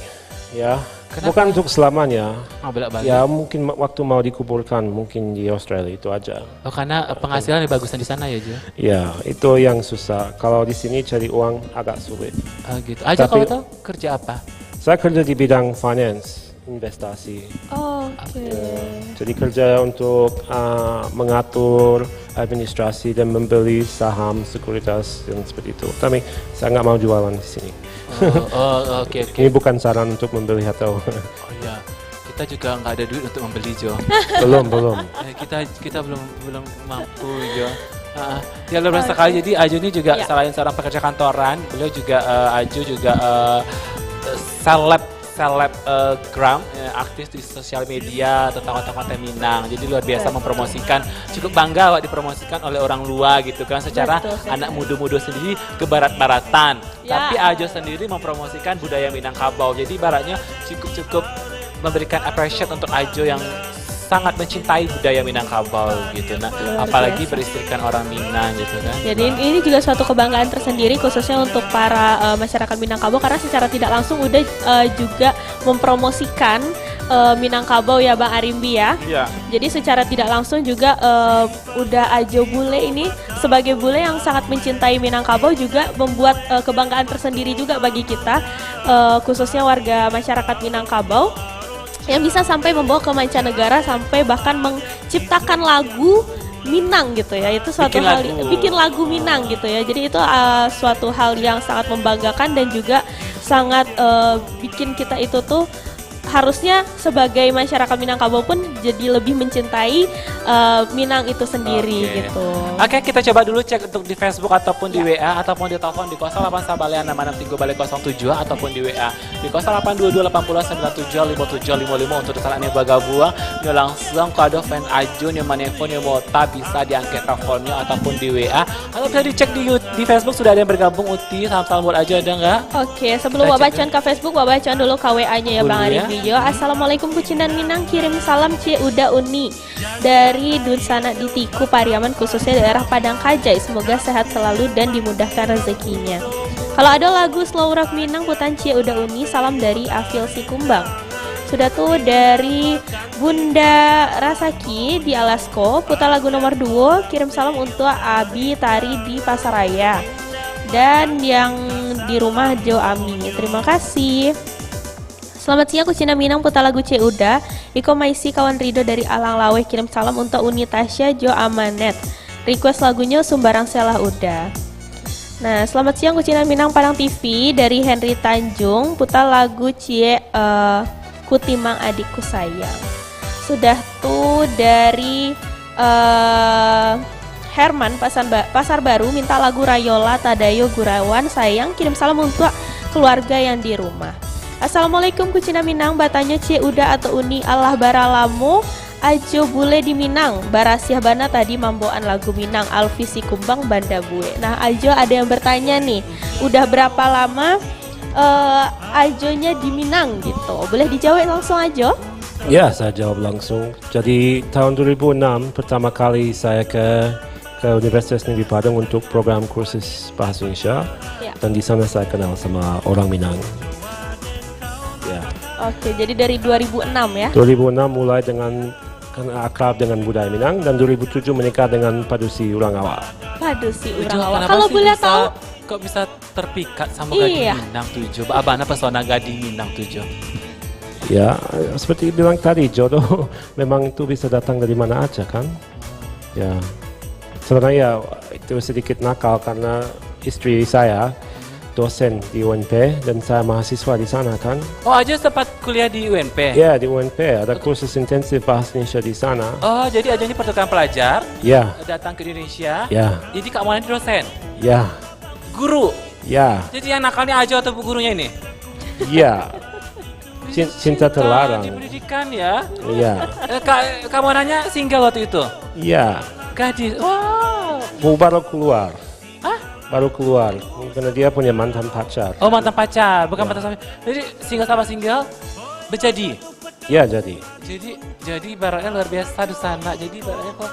ya. Kenapa? Bukan untuk selamanya. Oh, bolak-balik. Ya, mungkin ma-, waktu mau dikuburkan, mungkin di Australia itu aja. Oh, karena, eh, penghasilan lebih bagusan di sana ya, Jo? Ya, itu yang susah. Kalau di sini cari uang agak sulit. Oh, gitu. Ajo, tapi kalau tahu kerja apa? Saya kerja di bidang finance, investasi. Oh, oke. Ya, jadi kerja untuk, ah, mengatur administrasi dan membeli saham sekuritas dan seperti itu. Tapi saya nggak mau jualan di sini. Oh, oh, oke, oke. Ini bukan saran untuk membeli atau Oh iya, kita juga nggak ada duit untuk membeli, Jo. Belum, belum. Eh, kita, kita belum, belum mampu, Jo. Ah, ya, luar biasa sekali. Jadi, Ajo ini juga, ya, selain seorang pekerja kantoran, beliau juga, eh, Ajo juga, eh, seleb, seleb, eh, gram, eh, aktif di sosial media tentang konten-konten Minang. Jadi, luar biasa, betul, mempromosikan. Cukup bangga awak dipromosikan oleh orang luar gitu kan, secara, betul, anak muda-muda sendiri ke barat-baratan. Ya. Tapi Ajo sendiri mempromosikan budaya Minangkabau. Jadi, ibaratnya cukup-cukup memberikan appreciate untuk Ajo yang sangat mencintai budaya Minangkabau gitu. Nah, luar biasa. Apalagi beristrikan orang Minang gitu kan. Jadi, nah, ini juga suatu kebanggaan tersendiri, khususnya untuk para, eh, masyarakat Minangkabau, karena secara tidak langsung udah, eh, juga mempromosikan, eh, Minangkabau ya, Bang Arimbi ya. Iya. Jadi, secara tidak langsung juga, eh, udah Ajo bule ini sebagai bule yang sangat mencintai Minangkabau juga membuat, eh, kebanggaan tersendiri juga bagi kita, eh, khususnya warga masyarakat Minangkabau yang bisa sampai membawa ke mancanegara, sampai bahkan menciptakan lagu Minang gitu ya. Itu suatu hal, bikin lagu Minang gitu ya. Jadi itu, eh, suatu hal yang sangat membanggakan dan juga sangat, eh, bikin kita itu tuh harusnya sebagai masyarakat Minangkabau pun jadi lebih mencintai, eh, Minang itu sendiri gitu. Oke. Oke, kita coba dulu cek untuk di Facebook ataupun di, ya, W A ataupun di telepon di kosong delapan sabaleh enam enam tiga baleh kosong tujuh ataupun di W A di kosong delapan dua dua lapan puluh sembilan tujuh lima tujuh lima lima. Untuk di saat ini bergabung, nyo langsung ka ado fan Ajo, nyo manelpon, nyo mota, bisa diangkek teleponnyo ataupun di W A. Kalau bisa dicek di You-, di Facebook sudah ada yang bergabung, Uti. Salam-salam buat Ajo, ada nggak? Oke, sebelum wak bacakan ka Facebook, wak bacakan dulu ka W A-nyo ya, Bang Arif Wijo. Assalamualaikum, Kucindan Minang, kirim salam Cie Uda Uni dari dunsanak di Tiku Pariaman, khususnya daerah Padang Kajai. Semoga sehat selalu dan dimudahkan rezekinya. Kalau ada lagu slow rock Minang, putan Cie Uda Uni, salam dari Afil Sikumbang. Sudah tu dari Bunda Rasaki di Alasko, putar lagu nomor duo, kirim salam untuk Abi Tari di Pasaraya. Dan yang di rumah jo Ami. Terima kasih. Selamat siang, Kucindan Minang, putar lagu Cie Uda. Iko Maisi kawan Rido dari Alang Laweh, kirim salam untuk Uni Tasya jo Amanet. Request lagunyo Sumbarang Selah Uda. Nah, selamat siang, Kucindan Minang Padang T V, dari Henry Tanjung, putar lagu Cie, eh, Kutimang Adikku Sayang. Sudah tu dari, eh, Herman Pasan Ba-, Pasar Baru minta lagu Rayola Tadayo Gurauan Sayang, kirim salam untuk keluarga yang di rumah. Assalamualaikum, Kucindan Minang, batanyo Cie Uda atau Uni, alah bara lamo Ajo bule di Minang, barasiah bana tadi mambawaan lagu Minang, Alfi Sikumbang Banda Buek. Nah, Ajo ada yang bertanya nih, udah berapa lama, eh, Ajonya di Minang gitu? Boleh dijawab langsung, Ajo? Ya, saya jawab langsung. Jadi, tahun dua ribu enam, pertama kali saya ke, ke Universitas Negeri Padang untuk program kursus Bahasa Indonesia. Ya. Dan di sana saya kenal sama orang Minang. Ya. Oke, jadi dari dua ribu enam ya? Dua ribu enam mulai dengan, kan, akrab dengan budaya Minang, dan dua ribu tujuh menikah dengan padusi urang awak. Padusi urang awak. Kalau boleh tahu, kok bisa terpikat sama gadih Minang tu, Jo? Ba-, bana pesona gadih Minang tu, Jo? Ya, seperti bilang tadi, jodoh memang itu bisa datang dari mana aja, kan? Ya. Sebenarnya, ya, itu sedikit nakal karena istri saya dosen di U N P dan saya mahasiswa di sana, kan? Oh, Ajo sempat kuliah di U N P? Ya, di U N P ada kursus intensif bahasa Indonesia di sana. Oh, jadi Ajo ini pertukaran pelajar? Ya. Datang ke Indonesia? Ya. Jadi Kak Mona ini dosen? Ya. Guru? Ya. Jadi yang nakal ni Ajo atau bu gurunya ini? Ya. Cin-, cinta terlarang. Di pendidikan ya? Iya. Eh, Kak, Kak Monanya single waktu itu? Iya. Gadis. Wow. Baru keluar. Hah? Baru keluar. Karena dia punya mantan pacar. Oh, mantan pacar, bukan mantan suami. Jadi single sama single berjadi? Iya, jadi. Jadi, jadi ibaratnya luar biasa di sana. Jadi ibaratnya kok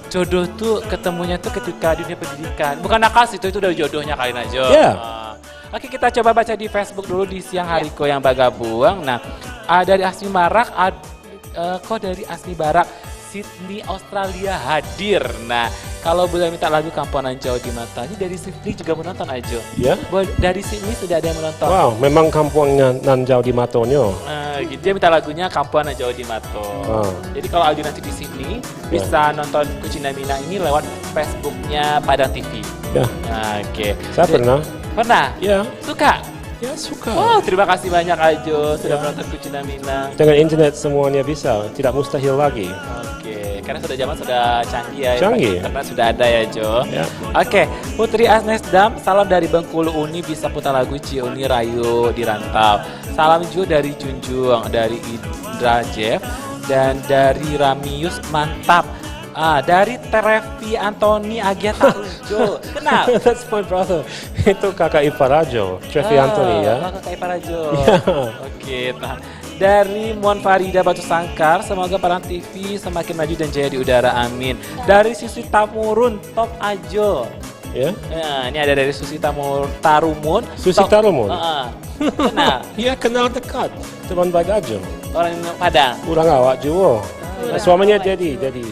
jodoh tuh ketemunya tuh ketika dunia pendidikan. Bukan nakal sih, itu, itu udah jodohnya kali aja. Iya. Ah. Oke, kita coba baca di Facebook dulu di siang hari ko yang bagabuang. Nah, ah, dari Asmi Barak, ad- eh, ko dari Asmi Barak, Sydney, Australia hadir. Nah, kalau boleh minta lagu Kampuang Nan Jauh di Mato, ini dari Sydney juga menonton, Ajo. Ya? Bo- dari Sydney sudah ada yang menonton. Wow, memang kampuang nan, nan jauh di matonyo. Ah, gitu. Dia minta lagunya Kampuang Nan Jauh di Mato. Ah. Jadi kalau Ajo nanti di Sydney, Ya. bisa nonton Kucing dan Minang ini lewat Facebooknya Padang T V. Ya. Ah, oke. Saya Jadi pernah. Pernah? Ya. Suka? Ya, suka. Wow, terima kasih banyak, Ajo, sudah Ya. menonton Kucing dan Minang. Dengan internet semuanya bisa, tidak mustahil lagi. Oke, karena sudah zaman sudah canggih ya. Canggih. Internet sudah ada ya, Jo. Ya. Oke, Putri Agnes Dam, salam dari Bengkulu Uni, bisa putar lagu Cie Uni Rayo di Rantau. Salam juga dari Junjung, dari Indra Jeff, dan dari Ramius, mantap. Ah, dari Trevi Anthony Agia Tarujo. Kenal? That's my brother. Itu kakak ipar Ajo, Trevi Ah, Anthony ya. kakak ipar Ajo. Ya. Oke, nah. Dari Muan Farida Batu Sangkar, semoga Padang T V semakin maju dan jaya di udara. Amin. Dari Susi Tamurun, top Ajo. Ya. Ya, ini ada dari Susi Tamur Tarumun. Susi Top- Tarumun? Heeh. Kenal? Ya, kenal dekat. Teman baik Ajo. Orang Padang. Orang awak juo. Orang Suaminya awak. jadi jadi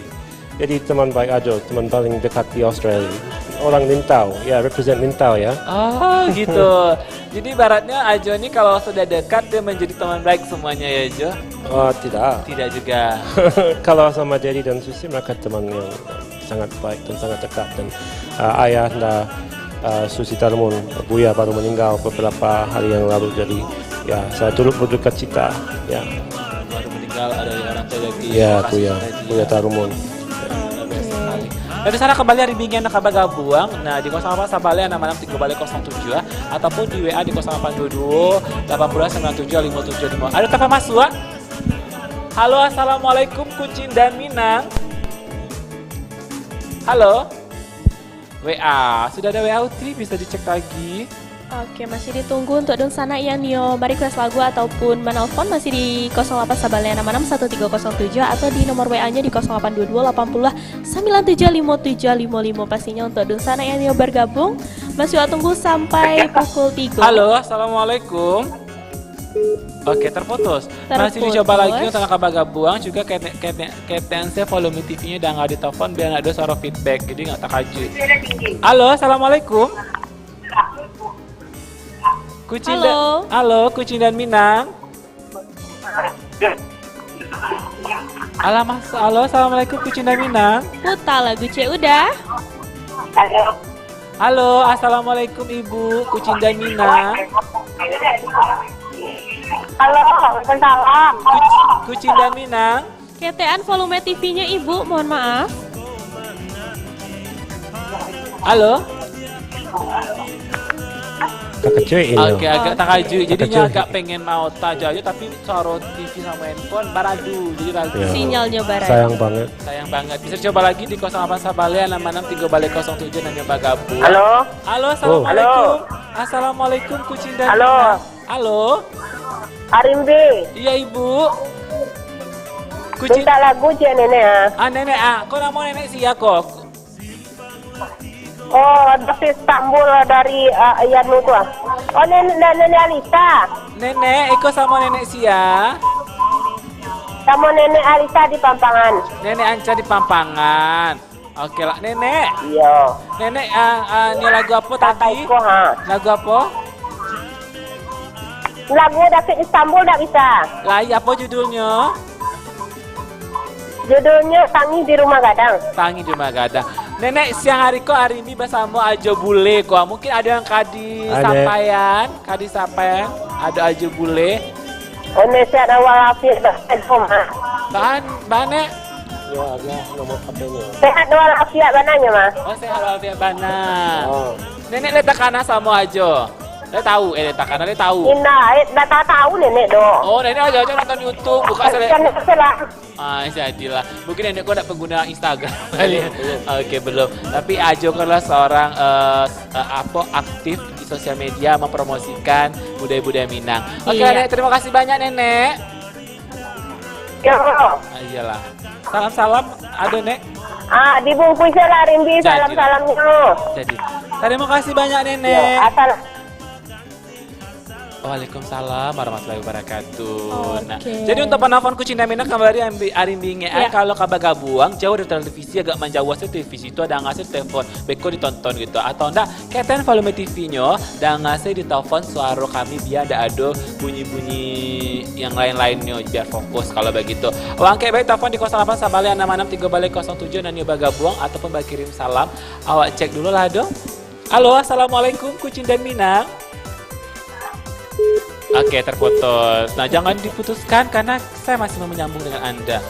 jadi teman baik Ajo, teman paling dekat di Australia. Orang Lintau, ya, represent Lintau ya. Oh, gitu. Jadi ibaratnya Ajo ni kalau sudah dekat dia menjadi teman baik semuanya ya, Jo? Oh, tidak. Tidak juga. Kalau sama Daddy dan Susi, mereka teman yang sangat baik dan sangat dekat. Dan uh, ayah anda, uh, Susi Tarmun, Buya, baru meninggal beberapa hari yang lalu. Jadi ya, saya turut berduka cita. Ya. Baru meninggal ada orang tua dari Ya, Lokasi Buya, Haji, Buya ya. Tarmun. Luar biasa sekali. Dari sana kembali hari Minggu yang akan bergabung, nah, di kosong delapan sabaleh anam anam tiga baleh kosong tujuh, ataupun di W A di kosong delapan dua dua delapan puluh sembilan tujuh lima tujuh lima. Ada telepon masuk, ah? Halo, assalamualaikum, Kucing dan Minang. Halo. W A, sudah ada W A Uti, bisa dicek lagi. Oke, masih ditunggu untuk dunsanak yang nio merequest lagu ataupun menelpon, masih di kosong delapan sabaleh anam anam satu tiga kosong tujuh atau di nomor W A-nya di kosong delapan dua dua lapan puluh sembilan tujuh lima tujuh lima lima. Pastinya untuk dunsanak yang nio bergabung, masih awak tunggu sampai pukul tiga. Halo, assalamualaikum. Oke, terputus. Masih dicoba lagi Terputus. untuk nak kabar gabuang juga, kene-, kene-, ketek se volume T V-nya udah nggak ditelepon biar nggak ada suara feedback, jadi nggak terkejut. Halo, assalamualaikum. Kucing Halo. da-, halo, Kucing dan Minang. Alamak, halo, assalamualaikum, Kucing dan Minang. Putar lagu cek udah. Halo. Halo, assalamualaikum, Ibu, Kucing dan Minang. Halo, waalaikumsalam. Kuc-, Kucing dan Minang. Ketekan volume T V-nya, Ibu, mohon maaf. Halo? Takajut inyo. Oke, agak takajut. Jadinya Takajut. agak pengen mau tajo aja, tapi suara T V sama handphone baradu, jadi ragu. Ya. Sinyalnya baradu. Sayang banget. Sayang banget. Bisa coba lagi di kosong delapan sabaleh anam anam tiga baleh kosong tujuh nanya bagabung. Halo? Halo, Oh. assalamualaikum. Halo. Assalamualaikum, Kucing dan Halo. Minang. Halo. Arimbi. Iya, Ibu. Kucing. Minta lagu je, Nenek, ah. Ah, Nenek, ah. Kok nama Nenek sia, kok? Oh, dari Istanbul, dari, ah, Yanu tu, ah. Oh, Nenek, Nenek Alisa. Nenek, iko sama Nenek sia. Sama Nenek Alisa di Pampangan. Nenek Anca di Pampangan. Oke lah, Nenek. Iya. Nenek, ah, ah, ni lagu apa Kakak tadi? Iko, ha. Lagu apa? Lagu David Istanbul tak bisa. Lai, apa judulnya? Judulnya Tangih di Rumah Gadang. Tangih di Rumah Gadang. Nenek, siang hari ko hari ini bersama Ajo Bule ko. Mungkin ada yang ka disapaian, ka disapaian. Ada Ajo Bule. Onek sehat walafiat bana, Mak. Ban, bana. Yo, agak nomor H P-nya. Sehat walafiat bana nyo, Mak. Oh, sehat walafiat bana. Oh. Nenek lai takana samo Ajo. Lai tahu, eh, lai takana, lai tahu. Indak, eh, dak tahu, tahu Nenek doh. Oh, Nenek Ajo-Ajo nonton YouTube, buka sele- Kan salah. Ah, jadilah. Mungkin Nenek ko ndak pengguna Instagram kali ya. Belum, belum. Oke, belum. Tapi Ajo kan lah seorang, eh, eh, apa, aktif di sosial media mempromosikan budaya-budaya Minang. Oke, Iya. Nenek, terima kasih banyak, Nenek. Yo. Ah, iyalah. Salam-salam, ada, Nek? Ah, dibungkus lah Rimbi. Jadi. Salam-salamnya. Jadi. Terima kasih banyak, Nenek. Yo, asal- Waalaikumsalam warahmatullahi wabarakatuh. Nah, oke. Jadi untuk penelpon Kucing dan Minang kembali ambi-, ari minggu, ya, kalau ka bagabuang jauh dari televisi, agak manjauah se televisi tu, danga se telepon, beko ditonton gitu. Atau ndak, keten volume T V-nyo, danga se ditelepon suaro kami, bia ndak ado bunyi-bunyi yang lain-lainnyo, biar fokus kalau begitu. Wangkek bae telepon di kosong lapan sabaleh anam anam tigo baleh kosong tujuh nan nio bagabuang ataupun bakirim salam. Awak cek dulu lah, dong. Halo, assalamualaikum, Kucing dan Minang. Oke, terputus. Nah, jangan diputuskan karena saya masih mau menyambung dengan Anda.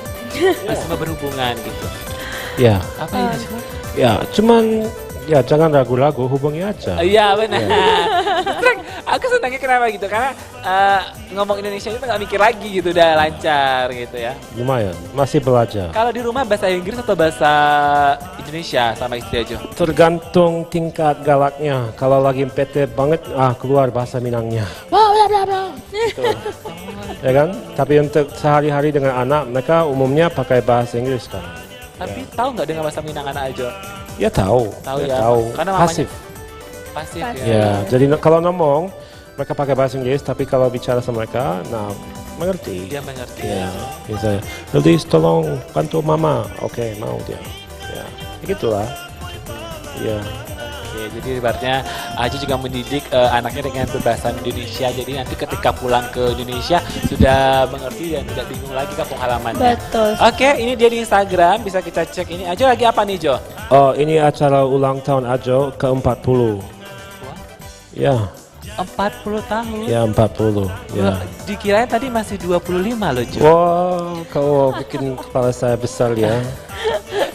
Masih mau berhubungan gitu. Ya. Apa ini? Ah. Ya, cuman, ya, jangan ragu-ragu, hubungi aja. Iya, benar. Ya. Aku senangnya kenapa gitu? Karena, eh, ngomong Indonesia itu nggak mikir lagi gitu, udah lancar gitu ya. Lumayan, masih belajar. Kalau di rumah bahasa Inggris atau bahasa Indonesia sama istri aja? Tergantung tingkat galaknya. Kalau lagi bete banget, ah, keluar bahasa Minangnya. Wah, bla, bla, bla. Gitu. Ya kan? Tapi untuk sehari-hari dengan anak, mereka umumnya pakai bahasa Inggris sekarang. Tapi, ya, tahu nggak dengan bahasa Minang anak aja? Ya, tahu. Tahu ya, ya? Tahu. Karena mamanya pasif. Pasif, pasif. Ya, jadi no-, kalau ngomong, mereka pakai bahasa Inggris, tapi kalau bicara sama mereka, nah, mengerti. Dia mengerti. Ya, misalnya, "Please, tolong bantu mama." Oke, mau dia. Ya, begitulah. Ya. Oke, jadi ibaratnya Ajo juga mendidik, eh, anaknya dengan berbahasa Indonesia. Jadi nanti ketika pulang ke Indonesia sudah mengerti dan tidak bingung lagi kampung halamannya. Betul. Oke, ini dia di Instagram, bisa kita cek ini. Ajo lagi apa nih, Jo? Oh, ini acara ulang tahun Ajo keempat puluh. Wah. Ya. Empat puluh tahun? Ya, empat puluh, ya. Wah, dikirain tadi masih dua puluh lima loh, Jo. Wah, kau bikin kepala saya besar, ya.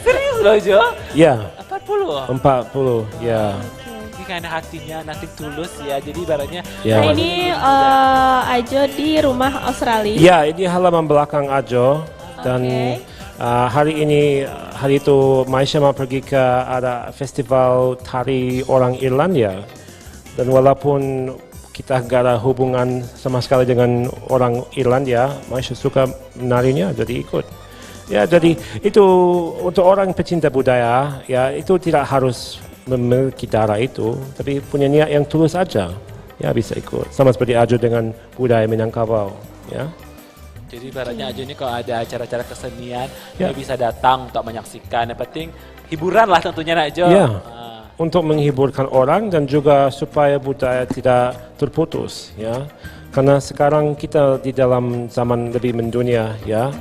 Serius loh, Jo? Ya. Empat puluh? Empat puluh, ya. Oke. Ini karena hatinya nothing tulus, ya. Jadi ibaratnya, ya, nah, ini, eh, Ajo di rumah Australia. Ya, ini halaman belakang Ajo. Dan, oke, eh, hari ini, hari itu, Maisha mau pergi ke ada festival tari orang Irlandia. Dan walaupun kita gak ada hubungan sama sekali dengan orang Irlandia, Maisha suka menarinya, jadi ikut. Ya, jadi itu untuk orang pecinta budaya, ya, itu tidak harus memiliki darah itu, tapi punya niat yang tulus aja, ya, bisa ikut. Sama seperti Ajo dengan budaya Minangkabau, ya. Jadi ibaratnya Ajo ni kalau ada acara-acara kesenian, ya, dia bisa datang untuk menyaksikan. Yang penting hiburan lah tentunya, nak Jo. Ya, ah, untuk menghiburkan orang dan juga supaya budaya tidak terputus, ya. Karena sekarang kita di dalam zaman lebih mendunia, ya.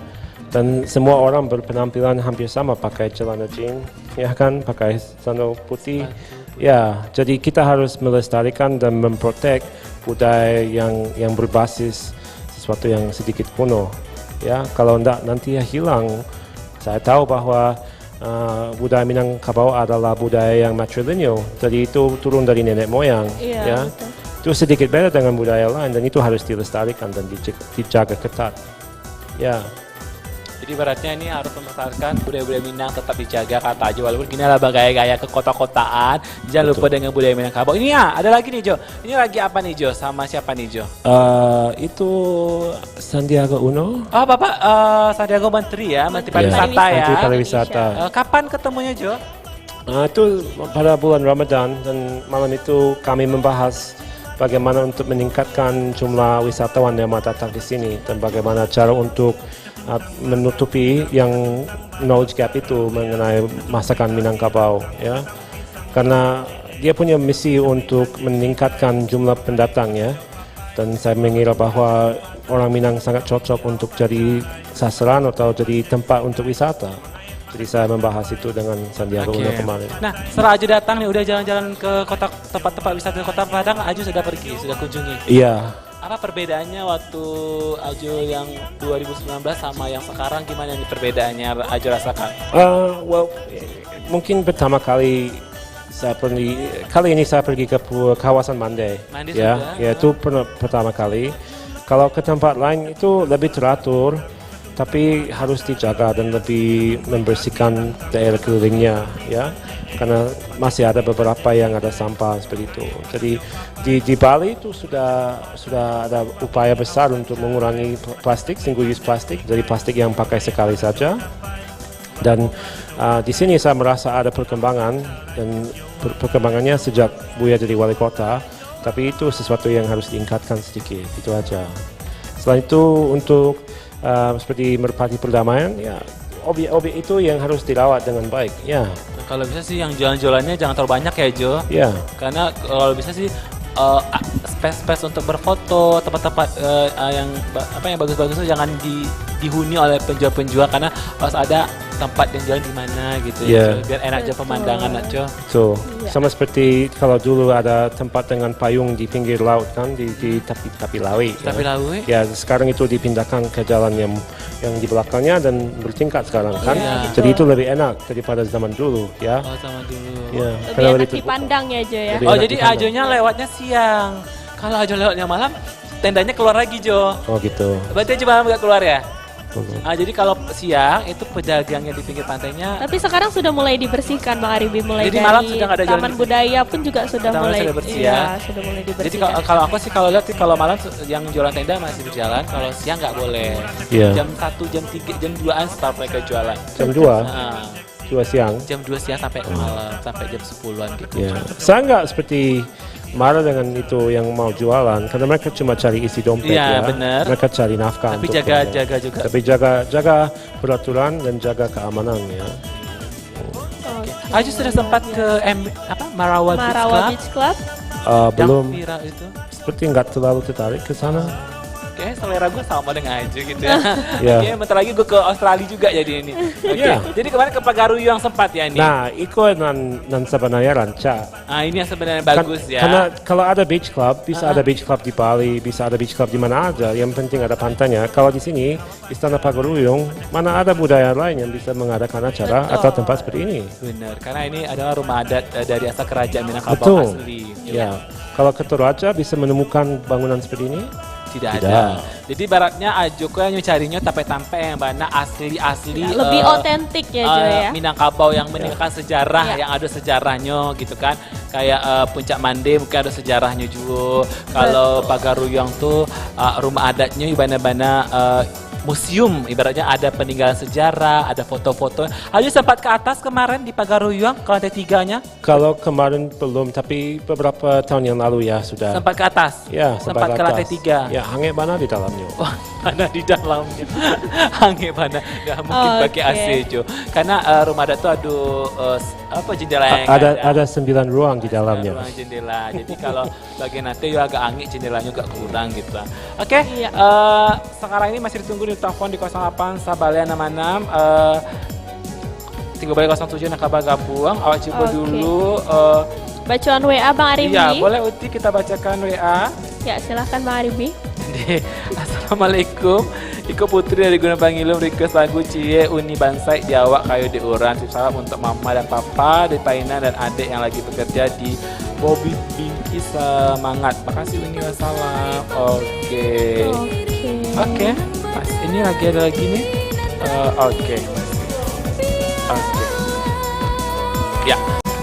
Dan semua orang berpenampilan hampir sama, pakai celana jeans, ya kan, pakai sandal putih. Sandal putih. Ya, jadi kita harus melestarikan dan memprotek budaya yang, yang berbasis sesuatu yang sedikit kuno. Ya, kalau ndak nanti ya hilang. Saya tahu bahwa, uh, budaya Minangkabau adalah budaya yang matrilineal. Jadi itu turun dari nenek moyang, iya, ya. Betul. Itu sedikit beda dengan budaya lain dan itu harus dilestarikan dan dije-, dijaga ketat. Ya. Jadi ibaratnya ini harus melestarikan budaya-budaya Minang tetap dijaga, kata Ajo, walaupun kini lah bagaya-gaya ke kota-kotaan, jangan lupa, betul, dengan budaya Minangkabau. Ini ya, ada lagi nih, Jo. Ini lagi apa nih, Jo? Sama siapa nih, Jo? Eh, itu Sandiaga Uno. Oh, Bapak, eh, Sandiaga Menteri ya, Menteri, menteri pariwisata ya. Menteri pariwisata. Eh, kapan ketemunya, Jo? Ah, itu pada bulan Ramadan dan malam itu kami membahas bagaimana untuk meningkatkan jumlah wisatawan yang mau datang ke sini dan bagaimana cara untuk, ah, menutupi yang knowledge gap itu mengenai masakan Minangkabau, ya. Karena dia punya misi untuk meningkatkan jumlah pendatang, ya. Dan saya mengira bahwa orang Minang sangat cocok untuk jadi sasaran atau jadi tempat untuk wisata. Jadi saya membahas itu dengan Sandiaga, oke, Uno kemarin. Nah, setelah Ajo datang nih, udah jalan-jalan ke kota, tempat-tempat wisata Kota Padang, Ajo sudah pergi, sudah kunjungi. Iya. Apa perbedaannya waktu Ajo yang dua ribu sembilan belas sama yang sekarang? Gimana nih perbedaannya Ajo rasakan? Eh, well, mungkin pertama kali saya pergi, kali ini saya pergi ke pu-, kawasan Mande. Mande ya, sudah, ya, itu pernah pertama kali. Kalau ke tempat lain itu lebih teratur, tapi harus dijaga dan lebih membersihkan daerah kelilingnya, ya. Karena masih ada beberapa yang ada sampah seperti itu. Jadi di, di Bali itu sudah, sudah ada upaya besar untuk mengurangi pl-, plastik, single use plastik, dari plastik yang pakai sekali saja. Dan, ah, di sini saya merasa ada perkembangan, dan per-, perkembangannya sejak Buya jadi wali kota, Tapi itu sesuatu yang harus diingkatkan sedikit, itu aja. Selain itu, untuk, uh, seperti merpati perdamaian, ya, objek-objek itu yang harus dirawat dengan baik, ya. Kalau bisa sih yang jualan-jualannya jangan terlalu banyak ya, Jo. Ya. Karena kalau bisa sih, eh, a- space-space untuk berfoto, tempat-tempat, eh, eh, yang ba- apa, yang bagus-bagus itu jangan di- dihuni oleh penjual-penjual, karena harus ada tempat yang jualan di mana gitu ya, Ya. Jo. Biar enak aja Betul. Pemandangan, Jo. So, Iya. sama seperti kalau dulu ada tempat dengan payung di pinggir laut kan, di, di tapi tapi laut. Tapi laut. Ya, sekarang itu dipindahkan ke jalan yang yang di belakangnya dan bertingkat sekarang kan. Iya. Jadi itu lebih enak daripada zaman dulu, ya. Oh, sama dulu. Ya, Lebih karena enak lebih terbuka. Dipandang ya, Jo, ya. Lebih Oh, enak jadi dipandang. Ajonya lewatnya siang. Kalau Ajo lewatnya malam, tendanya keluar lagi, Jo. Oh gitu. Berarti Ajo malam nggak keluar ya? Betul. Ah, jadi kalau siang itu pedagang yang di pinggir pantainya. Tapi sekarang sudah mulai dibersihkan, Bang Aribi, mulai Jadi dari malam sudah nggak ada jualan Taman di situ? Budaya pun juga sudah Taman mulai. Sudah bersih, Iya, ya? Sudah mulai Jadi dibersihkan. kalau, kalau aku sih, kalau lihat sih, kalau malam se- yang jualan tenda masih berjalan, kalau siang nggak boleh. Iya. Jam satu, jam tiga, jam duaan start mereka jualan. Jam dua, Ah, dua siang. Jam dua siang sampai malam, sampai jam sepuluhan gitu. Ya. Saya nggak seperti marah dengan itu yang mau jualan, karena mereka cuma cari isi dompet, Iya, ya. Benar. Mereka cari nafkah. Tapi Untuk jaga mereka. Jaga juga. Tapi jaga jaga peraturan dan jaga keamanan, ya. Oke. Ajo sudah sempat ke M, apa, Marawa, Marawa Beach Beach Club. Club? Uh, Yang belum, viral itu. Seperti nggak terlalu tertarik ke sana. Oke, selera gue sama dengan Ajo gitu ya. Ya. Oke, bentar lagi gue ke Australia juga jadi ini. Oke. Ya. Jadi kemarin ke Pagaruyuang sempat ya ini. Nah, iko nan nan sebenarnya rancak. Ah, ini yang sebenarnya Kan- bagus ya. Karena kalau ada beach club, bisa Ah. ada beach club di Bali, bisa ada beach club di mana aja. Yang penting ada pantainya. Kalau di sini, Istana Pagaruyuang, mana ada budaya lain yang bisa mengadakan acara Betul. atau tempat seperti ini? Benar, karena ini adalah rumah adat, eh, dari asal kerajaan Minangkabau Betul. Asli. Ya. Kalau ke Toraja bisa menemukan bangunan seperti ini? Tidak Tidak. ada. Jadi ibaratnya Ajo ko yang carinya tampek-tampek yang bana asli-asli, Lebih eh, otentik ya, Jo, eh, ya. Minangkabau yang meninggalkan sejarah, Ya. yang ada sejarahnya gitu kan. Kayak, eh, Puncak Mande mungkin ada sejarahnya juga. Kalau Pagaruyuang tu, eh, rumah adatnya bana-bana, eh, museum, ibaratnya ada peninggalan sejarah, ada foto-foto. Ajo sempat ke atas kemarin di Pagaruyuang ke lantai tiganya? Kalau kemarin belum, tapi beberapa tahun yang lalu ya sudah. Sempat ke atas? Ya, Sempat sempat ke lantai atas. tiga? Ya, hangek bana di dalamnya. Wah, panas di dalamnya. Hangek panas. Ya, mungkin Oke. pakai A C jo. Karena, eh, rumah adat tu ado, eh, s- apa, jendela yang A- ada ada sembilan ruang di dalamnya. Ruang jendela. Jadi kalau bagian atas yo agak hangek, jendelanya agak kurang gitu lah. Oke, Iya. eh, sekarang ini masih ditunggu di telepon di kosong delapan sabaleh anam anam, eh, tiga baleh kosong tujuh nak kabar gabuang. Awak cuba Oke. dulu, eh, Bacaan W A Bang Arimi. Iya, boleh Uti kita bacakan W A? Ya, silahkan Bang Arimi. Assalamualaikum. Iko Putri dari Gunung Pangilum request lagu Cie Uni Bansai di awak kayo di uran. Titip salam untuk mama dan papa di Painan dan adik yang lagi bekerja di Bobby Bingki. Semangat. Makasih Uni, wassalam. Oke. Oke. Oke. Mas, ini lagi ada lagi nih. Eh, oke. Oke. Ya.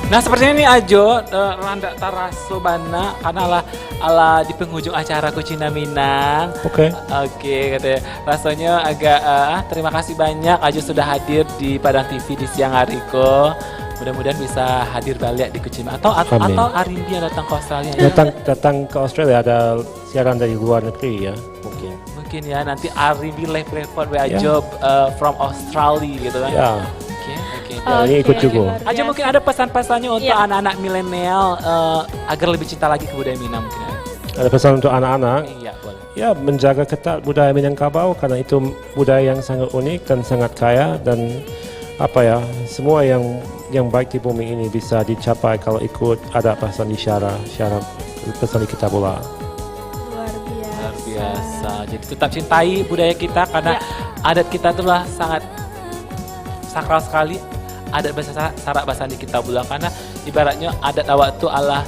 Nah, sepertinya nih Ajo, eh, randak taraso bana karena lah alah di penghujung acara Kucina Minang. Oke. Oke, katanya rasanya agak, eh, ah, terima kasih banyak Ajo sudah hadir di Padang T V di siang hari ko. Mudah-mudahan bisa hadir balik di Kucina atau at- Amin. atau Arimbi yang datang ke Australia. Datang datang ke Australia ada siaran dari luar negeri ya, mungkin. Mungkin ya nanti Arimbi live report we Ya. Ajo, eh, from Australia gitu kan. Ya. Oke, oke. Ya, ini ikut Oke, juga. luar Ajo mungkin biasa. Ada pesan-pesannya untuk Iya. anak-anak milenial, eh, agar lebih cinta lagi ke budaya Minang mungkin ya. Ada pesan untuk anak-anak. Iya, boleh. Ya, menjaga ketat budaya Minangkabau karena itu budaya yang sangat unik dan sangat kaya dan apa ya, semua yang yang baik di bumi ini bisa dicapai kalau ikut adat pesan isyarah, syarat pesan di Kitabullah. Luar biasa. Luar biasa. Jadi tetap cintai budaya kita karena Ya. Adat kita tu lah sangat sakral sekali. Adat bahasa, syarak bahasa di Kitabullah karena ibaratnya adat awak tu alah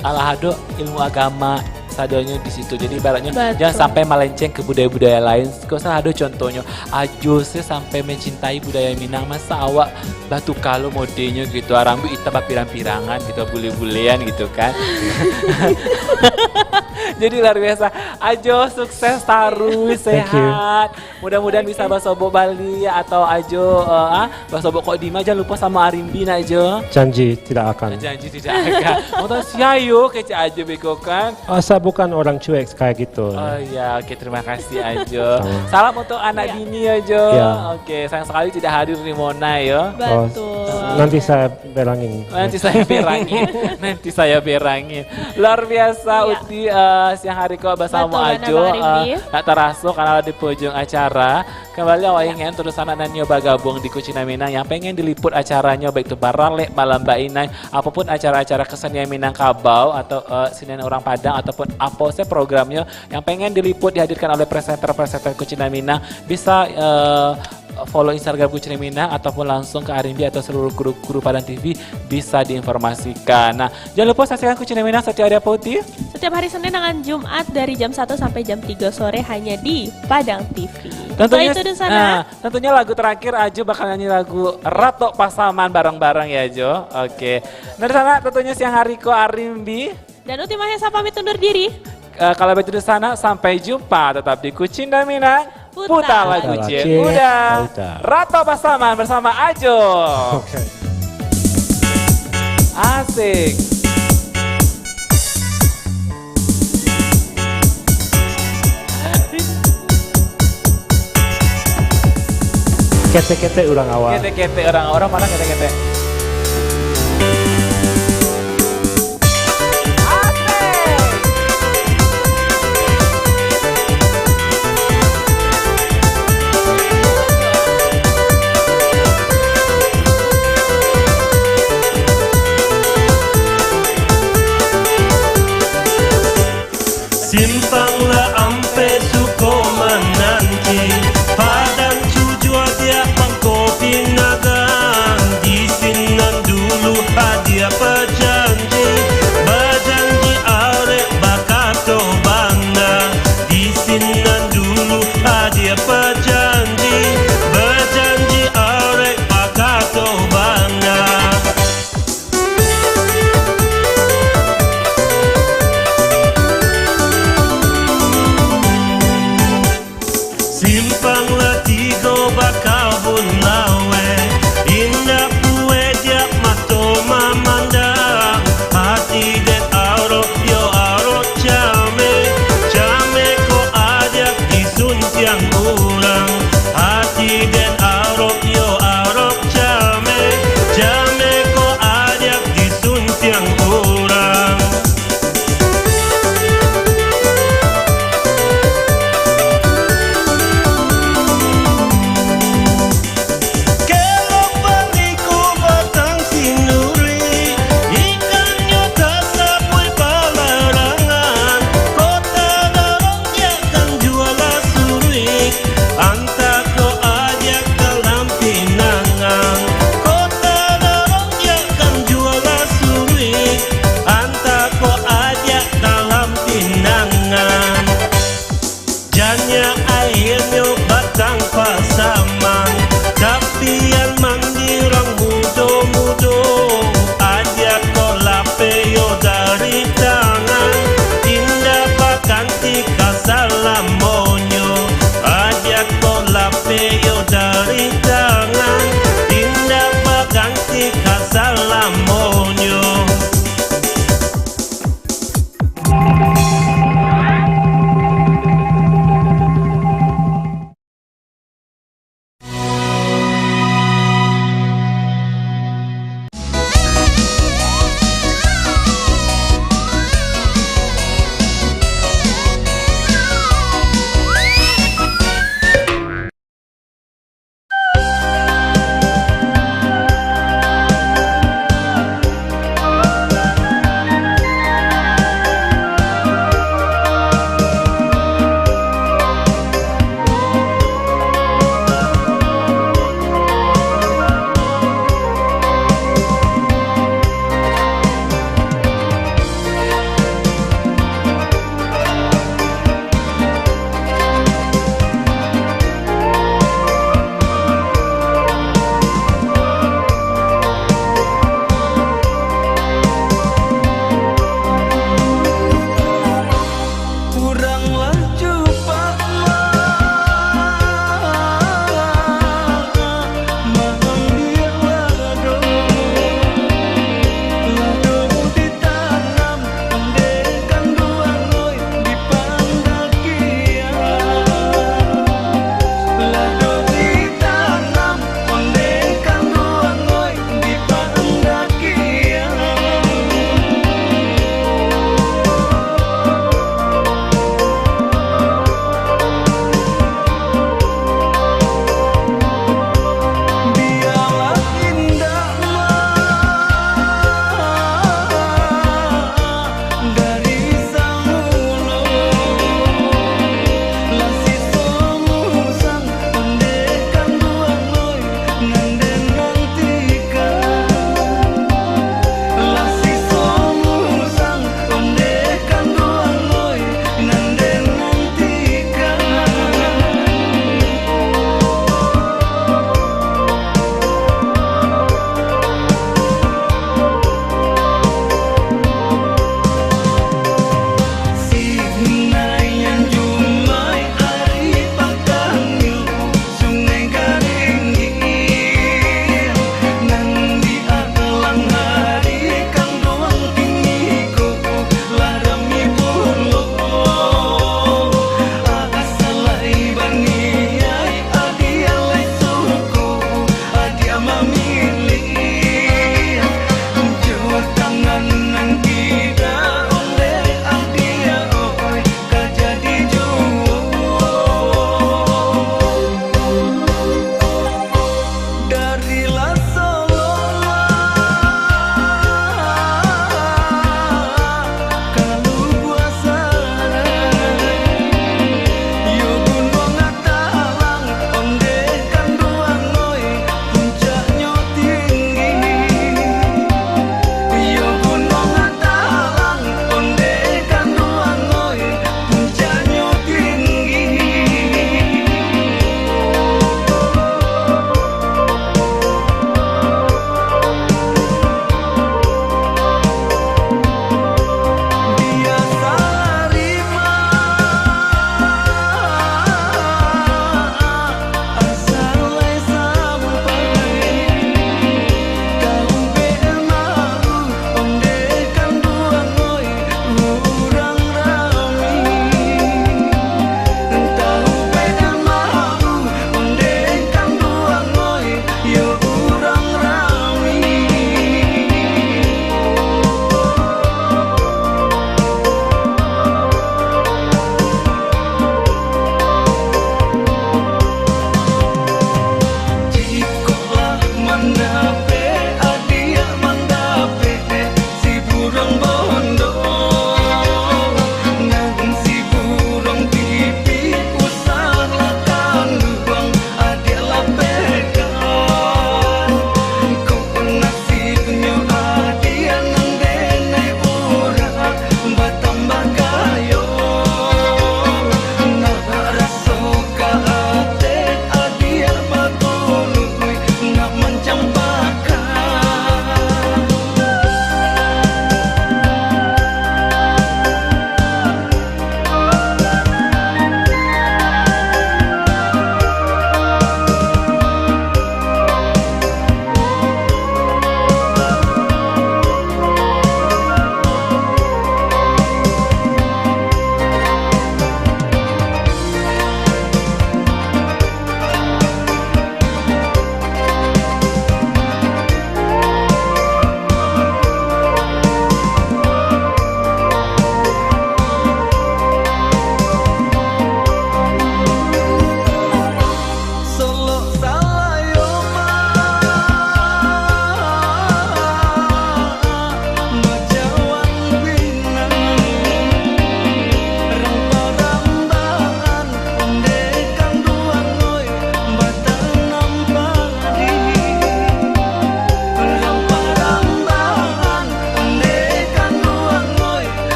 alah ado ilmu agama, sadonyo di situ. Jadi ibaratnyo, betul, jangan sampai malenceng ke budaya-budaya lain. Kok salah ado contohnyo, Ajo se sampai mencintai budaya Minang, masa awak batuka lo modenyo gitu, ah, rambuik itam bapirang-pirangan gitu, bule-bulean gitu kan. Jadi luar biasa. Ajo, sukses taruih, thank you, sehat. Mudah-mudahan, oke, bisa basobok bali atau Ajo, eh, ah, basobok Kok Dima, jangan lupa samo Arimbi nak Jo. Janji tidak akan. Janji tidak akan. Mau tahu sia yo kecek Ajo beko kan? Asa bukan orang cuek kayak gitu. Oh iya, oke, terima kasih Ajo. Sama. Salam untuk anak, iya, Dini ya Jo. Iya. Oke, sayang sekali tidak hadir di Mona yo. Oh, betul, nanti saya berangin. Nanti saya berangin. Nanti saya berangin. Luar biasa, iya, Uti, eh, siang hari ko basamo, betul, Ajo, Bang Rimbi, eh, tak taraso karena di penghujung acara. Kembali awak, iya, ingin terus anak nan nio bagabung di Kucing Minang yang pengen diliput acaranyo, baik tu baralek, malam bainai, apapun acara-acara kesenian Minangkabau atau, eh, kesenian orang Padang ataupun apo se programnyo yang pengen diliput dihadirkan oleh presenter-presenter Kucing Minang, bisa, eh, follow Instagram Kucing Minang ataupun langsung ke Arimbi atau seluruh kru-kru Padang T V bisa diinformasikan. Nah, jangan lupa saksikan Kucing Minang setiap hari apa, Uti? Setiap hari Senin dengan Jumat dari jam satu sampai jam tiga sore hanya di Padang T V. Tentunya, untuk itu, Dun Sana, nah, tentunya lagu terakhir Ajo bakal nyanyi lagu Ratok Pasaman bareng-bareng ya, Jo. Oke. Nah, Dun Sana, tentunya siang hari ko Arimbi dan Uti Mahesa pamit undur diri. Eh, kalau begitu Dun Sana, sampai jumpa tetap di Kucing Minang. Putar lagu, putar lagu, cik. Cik. Udah. Putar. Ratok Pasaman bersama Ajo. Oke. Asik. Ketek-ketek urang awak. Ketek-ketek urang, urang Padang ketek-ketek.